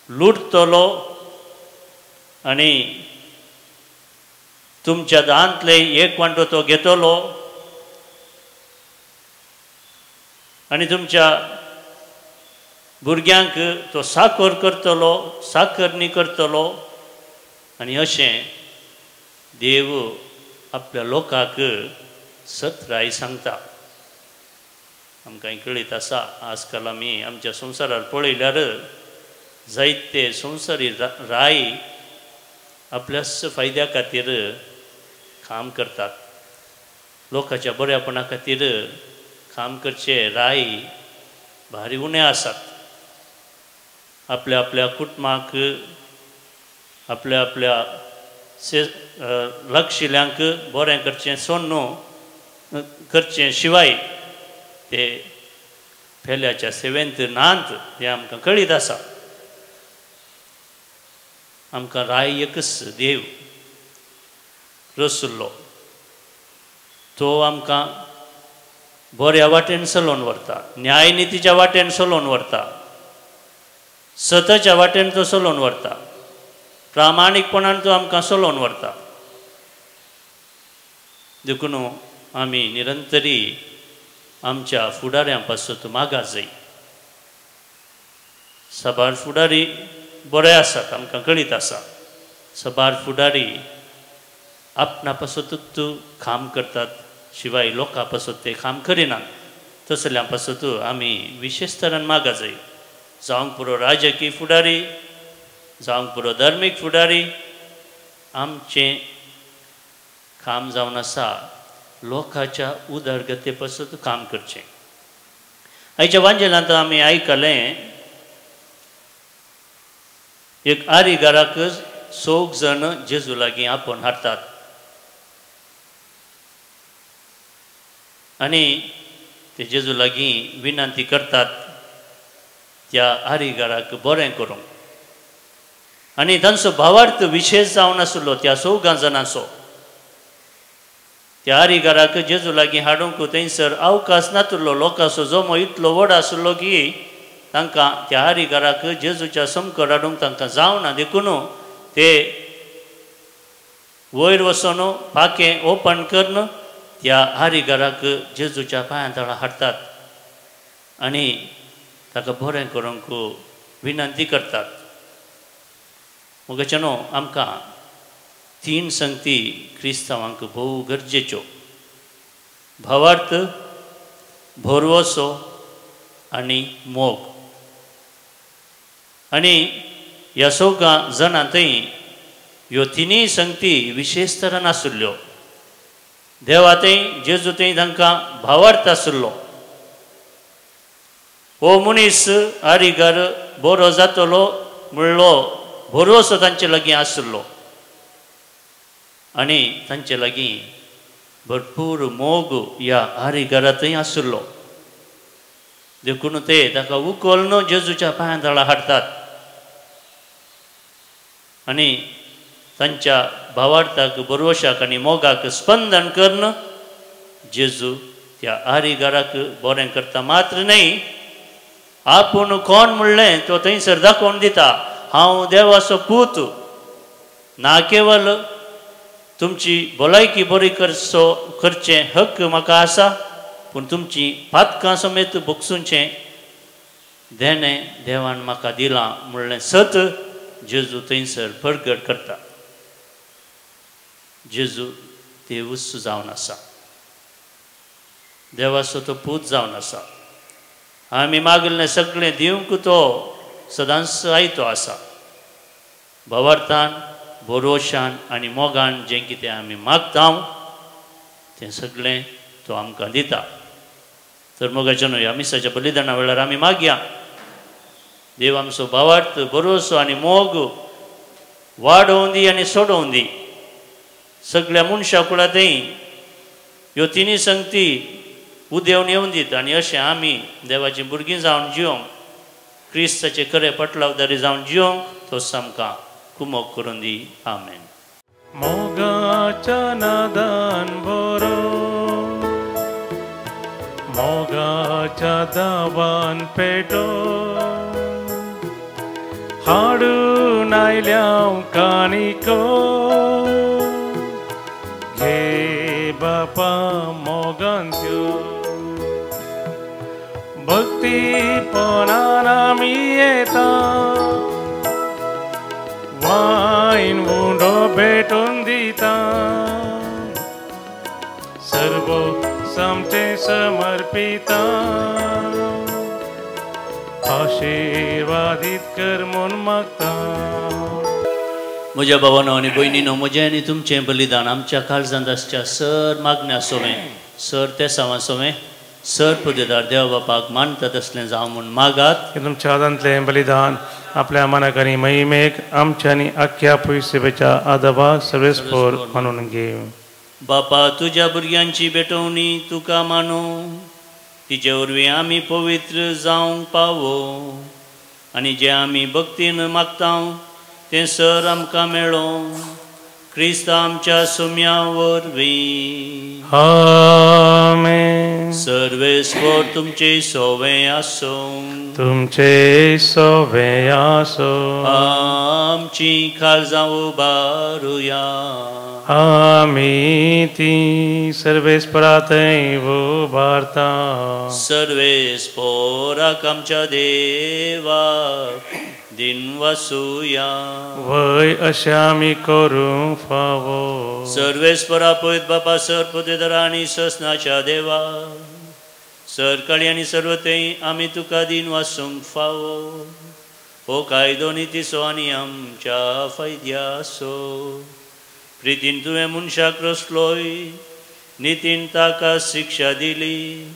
लुटतलो आनी तुमच्या दांतले एक वांटो तो घेतलो आनी तुमच्या भुरग्यांक तो साकर करतलो, साकरणी करतलो. आनी अशें देव आपल्या लोकांक सत्राय सांगता. आमकां कळीत आसा, आजकाल आमी आमच्या संवसारार पळयल्यार जायते संवसारी राय आपल्याच फायद्या खातीर काम करतात, लोकांच्या बऱ्यापणा खातीर काम करचे राय भारी उणे आसात. आपल्या आपल्या कुटुंबाक, आपल्या आपल्या लक्षिल्यांक बरें करचें सोडून करचें शिवाय ते पेल्याच्या सेवेंत नात हें आमकां कळीत आसा. आमकां राय एकच देव रसुल्लो तो आमकां बऱ्या वाटेन चलोवन व्हरता, न्यायनितीच्या वाटेन चलोवन व्हरता, सताच्या वाटेन तो चलोवन व्हरता, प्रामाणीकपणान तो आमकां चलोवन व्हरता. देखून आमी निरंतरी आमच्या फुडाऱ्यां पासत मागा जाय. साबार फुडारी बरे आसात आमकां कळीत आसा, साबार फुडारी आपणा पासतूच काम करतात शिवाय लोकां पासत ते काम करिनात. तसल्या पासत आमी विशेश तरान मागा जाय. जावंक पुरो राजकीय फुडारी, जावंक पुरो धर्मीक फुडारी, आमचें काम जावन आसा लोकांच्या उदरगते पासत काम करचें. आयच्या वांजेलांत आमी आयकलें एक आरीगाराक चौग जाण जेजू लागीं आपोवन हाडटात आनी ते जेजू लागीं विनंती करतात त्या आरीगाराक बरें करूंक. आनी तांचो भावार्थ विशेश जावन आसलो त्या चौगां जाणांचो. त्या आरीगाराक जेजू लागीं हाडूंक थंयसर अवकाश नातलो, लोकांचो जमो इतलो व्हड आसलो की तांकां त्या आरीगाराक जेजूच्या समकर हाडूंक तांकां जावना. देखून ते वयर वचून पाखें ओपन करून त्या आरीगाराक जेजूच्या पांयां तळा हाडटात आनी ताका बरें करूंक विनंती करतात. मोगाच्यानो आमकां तीन संगती क्रिस्तांवांक भोव गरजेच्यो, भावार्थ, भरवसो आनी मोग. आनी ह्या सगळ्या जाणां थंय ह्यो तिनूय संगती विशेश तरान आशिल्ल्यो. देवा थंय जेजू थंय तांकां भावार्थ आशिल्लो. हो मनीस आरीगार बरो जातलो म्हणलो भरवसो तांचे लागीं आशिल्लो आनी तांचे लागीं भरपूर मोग ह्या आरीगारांतय आशिल्लो. देखून ते ताका उखलून जेजूच्या पांयां तळा हाडटात आनी तांच्या भावार्थाक, भरवशाक आनी मोगाक स्पंदन करून जेजू त्या आरीगाराक बरें करता मात्र न्हय, आपूण कोण म्हणलें तो थंयसर दाखोवन दिता. हांव देवाचो पूत, ना केवल तुमची भलायकी बरी करचो करचें हक्क म्हाका आसा, पूण तुमची पातकां समेत भोगसुचें देणें देवान म्हाका दिलां म्हणलें सत जेजू थंयसर परगट करता. जेजू देवूच जावन आसा, देवाचो तो पूत जावन आसा. आमी मागिल्लें सगळें दिवंक तो सदांच आयतो आसा. भावार्थान, भरोशान आनी मोगान जें कितें आमी मागता तें सगळें तो आमकां दिता. तर मोगाच्या न्हय ह्या मिसाच्या बलिदाना वेळार आमी मागया देव आमचो भावार्थ, भरोसो आनी मोग वाडोवन दी आनी सोडोवन दी. सगळ्या मनशा कुळांतय ह्यो तिनूय संगती उदेवन येवन दित आनी अशें आमी देवाचीं भुरगीं जावन जिवंक, क्रिस्ताचे खरे पटलावदारी जावन जिवंक तो आमकां कुमोक करून दी. आमेन. मोगाच्या नादान बरो, मोगाच्या दावान पेटो, हाडून आयल्या कानिको, घे बापा मोगान त्यो, भक्तीपणान आमी येता, वायन उंडो भेटून दिता, सर्व सामचें समर्पिता, आशिर्वादीत कर म्हूण मागता. म्हज्या भावानो आनी भयणीनो, म्हजें आनी तुमचें बलिदान आमच्या काळजांत आसच्या सर मागण्या सोवें, सर तेसांवा सोवें, सर पुदेदार देव बापाक मानता तसलें जावं म्हूण मागात. तुमच्या हातांतलें बलिदान आपल्या मनाक आनी महिमेक आमच्या आनी आख्ख्या पयसेच्या आदाबा सर्वेस्पोर मानून घे. बापा तुज्या भुरग्यांची भेटवणी तुका मानू, तिचे वरवीं आमी पवित्र जावंक पावो आनी जें आमी भक्तीन मागता तें सर आमकां मेळो. क्रिस्त आमच्या सुम्या वरवीं. आमेन. सर्वेस्पोर तुमचे सोवे आसूं. तुमचे सोवे आसूं. आमची काळजां उबारुया. आमी ती सर्वेस्परा थंय उबारता. सर्वेस्पोराक आमच्या देवाक दिन वसुया. वय अशें आमी करूंक फावो. सर्वेस्परा पयत बापा सर पुतेदरा आनी ससनाच्या देवा सरकाळी आनी सर्वथंय आमी तुका दिन वासूंक फावो. हो कायदो नितीचो आनी आमच्या फायद्याचो. प्रितीन तुवें मनशाक रचलोय, नितीन ताका शिक्षा दिली,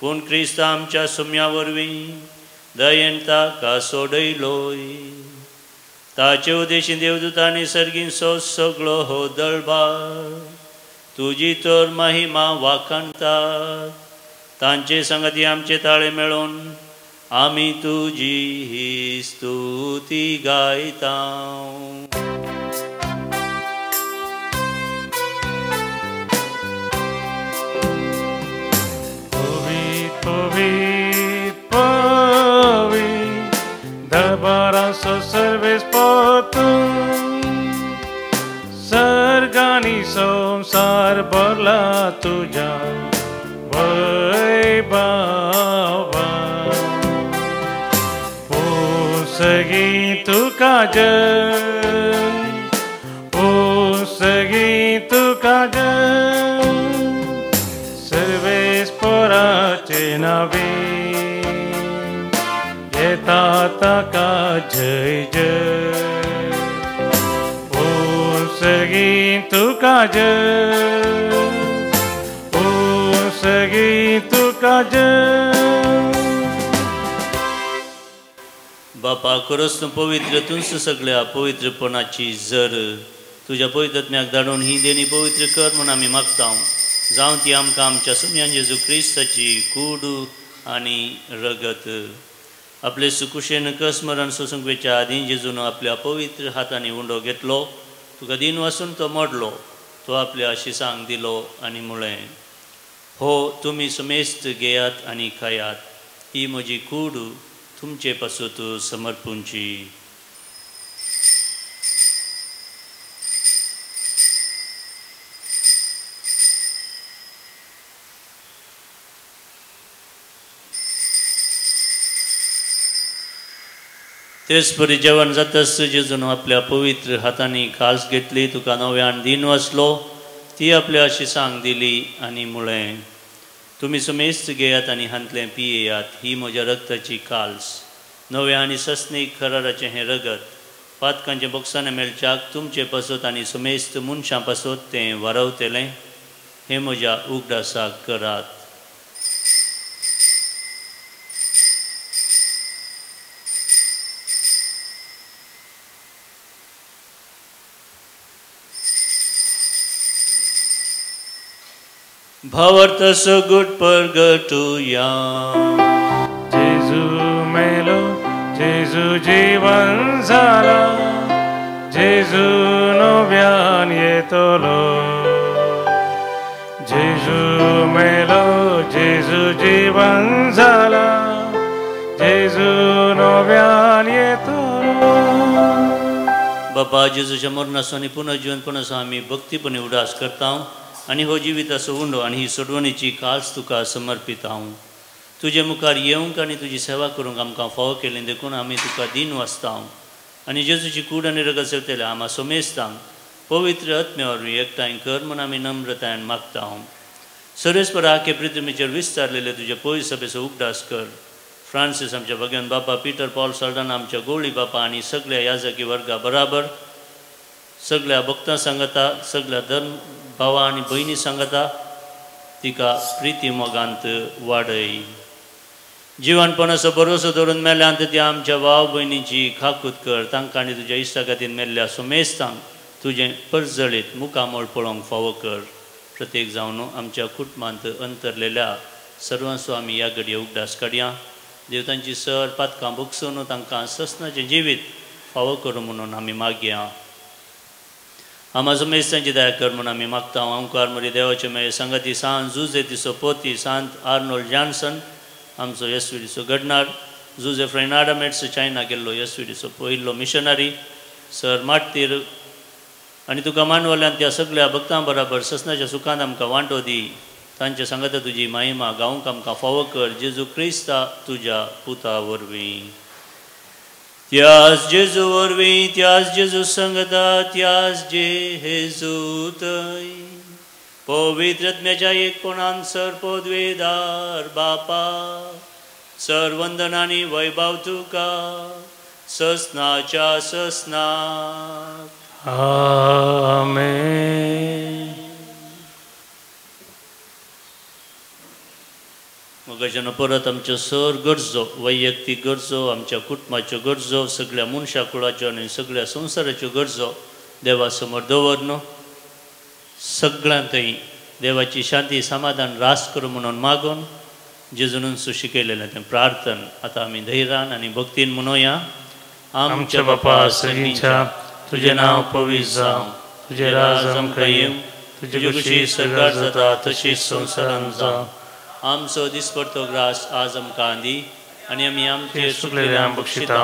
पूण क्रिस्त आमच्या सुम्या वरवीं दयेन ताका सोडयलोय. ताचे उदेशी देवदूतांनी सर्गींचो सगळो हो दळबार तुजी तर महिमा वाखाणतात. तांचे संगती आमचे ताळे मेळोवन आमी तुजी ही स्तुती गायता. दरबाराचो सर्वेस्पोर तूं, सर्गांनी संवसार भरला तुज्या वैभवान. पोसगी तुका जय, पोसगी तुका जय, सर्वेस्पोराचे नावे येता ताका जय जय. पोसगी तुका जय, पोसगी तुका जय. बापा खरोच तूं पवित्र, तूंच सगळ्या पवित्रपणाची जर तुज्या पवित्रत्म्याक धाडून ही देणी पवित्र कर म्हूण आमी मागता. जावं ती आमकां आमच्या सुम्यान जेजू क्रिस्ताची कूड आनी रगत. आपले सुकुशेन कसमरण सोसूंक वेच्या आदीं जेजून आपल्या पवित्र हातांनी उंडो घेतलो, तुका दिन वासून तो मोडलो, तो आपल्या शिसांक दिलो आनी म्हळें, हो तुमी समेस्त घेयात आनी खायात, ही म्हजी कूड तुमचे पासत समर्पूंची. तेच परी जेवण जाताच जेजून आपल्या पवित्र हातांनी कास घेतली, तुका नव्यान दिन वाचलो, ती आपल्या शिसांक दिली आनी म्हळें, तुमी समेस्त घेयात आनी हांतलें पियेयात, ही म्हज्या रक्ताची काल्स, नव्या आनी सस्नीक कराराचें हें रगत, पातकांचें बोगसाणें मेळच्याक तुमचे पासत आनी समेस्त मनशां पासत तें वारवतलें. हें म्हज्या उगडासाक करात. भावार्थ सगुट परगटुया. जेजू मेलो, जेजू जीवन जाला, जेजू नव्यान येतलो. जेजू मेलो, जेजू जीवन जाला, जेजू नव्यान येतलो. बापा जेजूच्या मरणाचो आनी पुनर्जीवनपणाचो आमी भक्तीपणी उडास करता आनी हो जिविताचो उंडो आनी ही सोडवणीची काल्स तुका समर्पित हांव. तुजे मुखार येवंक आनी तुजी सेवा करूंक आमकां फावो केली देखून आमी तुका दिन वाचता आनी जेजूची कूड आनी रगत सेवतले आमा सोमेस्तांक पवित्र आत्म्या वरवीं एकठांय कर म्हूण आमी नम्रतायेन मागता. सर्वेस्पर आखे पृथ्वीचेर विस्तारलेले तुजे पयस सभेचो उगडास कर. फ्रांसीस आमच्या भगवान बापा, पीटर पॉल साल्दाना आमच्या गोळी बापा आनी सगळ्या याजकी वर्गा बराबर सगळ्या भक्तां सांगता, सगळ्या धर्म भावा आनी भयणी सांगता, तिका प्रिती मोगांत वाडय. जिवनपणाचो भरोसो धरून मेल्यांत त्या आमच्या भाव भयणींची खाकूत कर. तांकां आनी तुज्या इश्टा खातीर मेल्ल्या सुमेस्तांक तुजें परजळीत मुखामळ पळोवंक फावो कर. प्रत्येक जावन आमच्या कुटुंबांत अंतरलेल्या सर्वांचो आमी ह्या घडये उगडास काडया. देव तांची सर पातकां भोगसून तांकां ससनाचें जिवीत फावो करूं म्हणून आमी मागया. आमाचो मेस्तांची दया कर म्हणून आमी मागता. ओंकार मरी देवाचे मेळे सांगाती सांत जुजे तिचो पोती सांत आर्नोल्ड जॉन्सन आमचो येसविडीचो घडणार, जुजे फ्रेनाडा मेट्स चायना गेल्लो येसविडीचो पयलो मिशनरी सर मार्तीर आनी तुका मानवल्यान त्या सगळ्या भक्तां बराबर ससनाच्या सुखान आमकां वांटो दी. तांच्या सांगाता तुजी महिमा गावंक आमकां फावो कर. जेजू क्रिस्ता तुज्या पुता वरवीं. त्यास जेजू वरवीं, त्यास जेजू संगता, त्यास जेजू थंय पवित्र आत्म्याच्या एकपणान सर पदवेदार बापा सर वंदन आनी वैभव तुका ससनाच्या ससनाक. आमेन. मगजन परत आमच्यो सर गरजो, वैयक्तीक गरजो, आमच्या कुटुंबाच्यो गरजो, सगळ्या मनशा कुळाच्यो आनी सगळ्या संवसाराच्यो गरजो देवा समोर दवर. सगळ्यांतय देवाची शांती समाधान रास करूं म्हणून मागून जेजून शिकयलेलें तें प्रार्थन आतां आमी धैर्यान आनी भक्तीन म्हणोया. आमच्या बापा सगळींच्या तुजें नांव पवित्र जावं, तुजें राज आमकां येवं, तुजी खुशी स्वर्गार जाता तशीच संवसारांत जावं. आमचो दिसपडतो ग्रास आज आमकां दी आनी आमी आमचे चुकलेल्यांक बक्षिता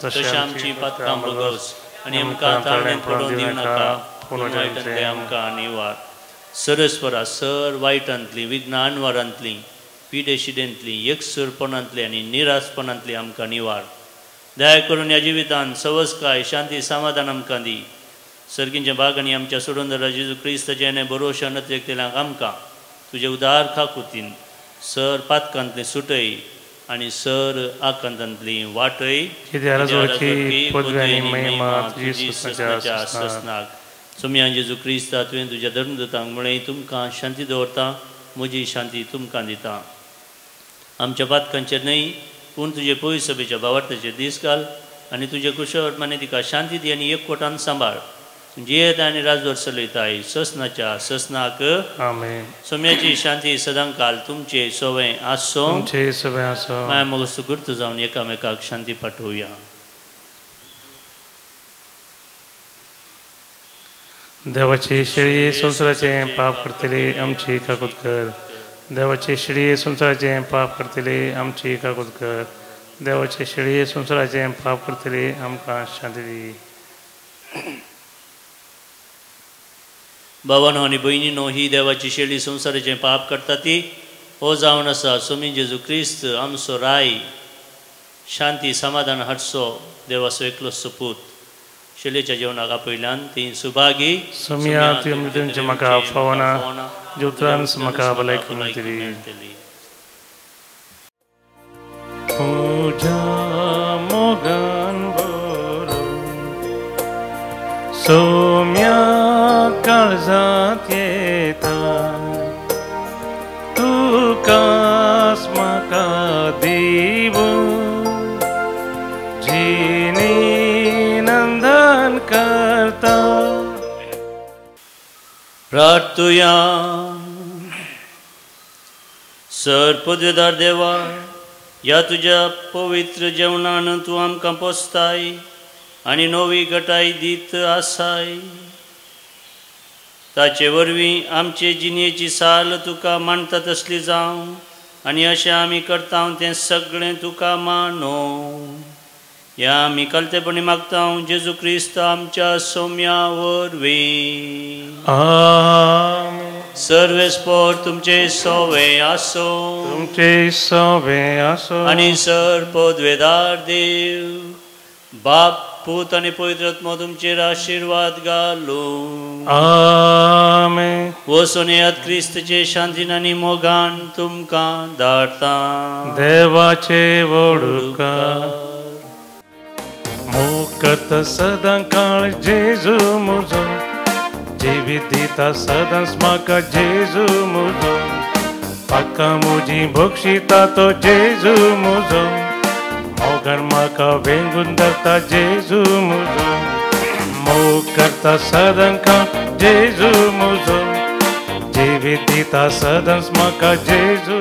तशें आमची पातकां भोगोस आनी आमकां ताळणेंत पडोवन दिवं नाका, पूण वायटांतलें आमकां निवार. सरस्वरा सर वायटांतली, विघ्न अनवारांतली, पिडेशिडेंतली, एकसुरपणांतली आनी निरासपणांतली आमकां निवार. दया करून ह्या जिवितान सवसकाय शांती समाधान आमकां दी. सर्गींच्या बाग आनी आमच्या सोडून जेजू क्रिस्ताचें बरोवशा नत्रेकतेल्यांक आमकां तुजे उदार खाकुतीन सर पातकांतली सुटय आनी सर आकांतांतली वाटय. तुजी ससनाक. सोमया जेजू क्रिस्ता तुवें तुज्या धर्मदूतांक म्हळें, तुमकां शांती दवरता, म्हजी शांती तुमकां दिता. आमच्या पातकांचेर न्हय पूण तुजे पयस सभेच्या भावार्थाचेर दीस घाल आनी तुजे कुशवटमाने तिका शांती दी आनी एकवटान सांबाळ. जियेता आनी राजवर चलयताय ससनाच्या ससनाक. आमेन. सोम्याची शांती सदांकाल तुमचे सवय आसो. तुमचे सवय आसो. माया मोग गुर्त जावन एकामेकाक शांती पाठोवया. देवाची शेळी संवसाराचें पाप करतली आमची काकूत कर. देवाची शेळी संवसाराचें पाप करतली आमची काकूत कर. देवाची शेळी संवसाराचें पाप करतली आमकां शांती दी. भावानो आनी भयणीनो, ही देवाची शेळी संवसाराचें पाप करता ती हो जावन आसा सोमी जेजू क्रिस्त आमचो राय शांती समाधान हाडचो देवाचो एकलो सपूत. शेळयेच्या जेवणाक आपयल्यान ती सुभागी. सोमिया तुमचे म्हाका फावना, ज्योत्रांस म्हाका भलायकी मेळटली. पूजा मोगान बरो सोम्या काळजांत येता, तुकाच म्हाका दिवूं जिणी नंदन करता. प्रार्थुया. सर पदवेदार देवा, ह्या तुज्या पवित्र जेवणान तूं आमकां पोसताय आनी नवी गटाय दीत आसाय. ताचे वरवीं आमचे जिणेची साल तुका मानता तसली जावं आनी अशें आमी करता तें सगळें तुका मानो. ह्या आमी कलतेपणी मागता जेजू क्रिस्त आमच्या सोम्या वरवीं. सर्वेस्पोर तुमचे सोवे आसो. तुमचे सोवे आसो. आनी सर पदवेदार देव बाप पूत आनी पवित्र आत्मो तुमचेर आशिर्वाद घालूं. आमेन. वचून येयात क्रिस्तचे शांतीन आनी मोगान तुमकां धाडटा. देवाचे व्हड उपकार. मोग करता सदां काळ जेजू म्हजो, जिवीत दिता सदांच म्हाका जेजू म्हजो. पातकां म्हजीं बक्षिता तो जेजू म्हजो, मोगान म्हाका वेंगून धरता जेजू म्हजो, मोग करता सदांकां जेजू म्हजो, जिवीत दिता सदांच म्हाका जेजू.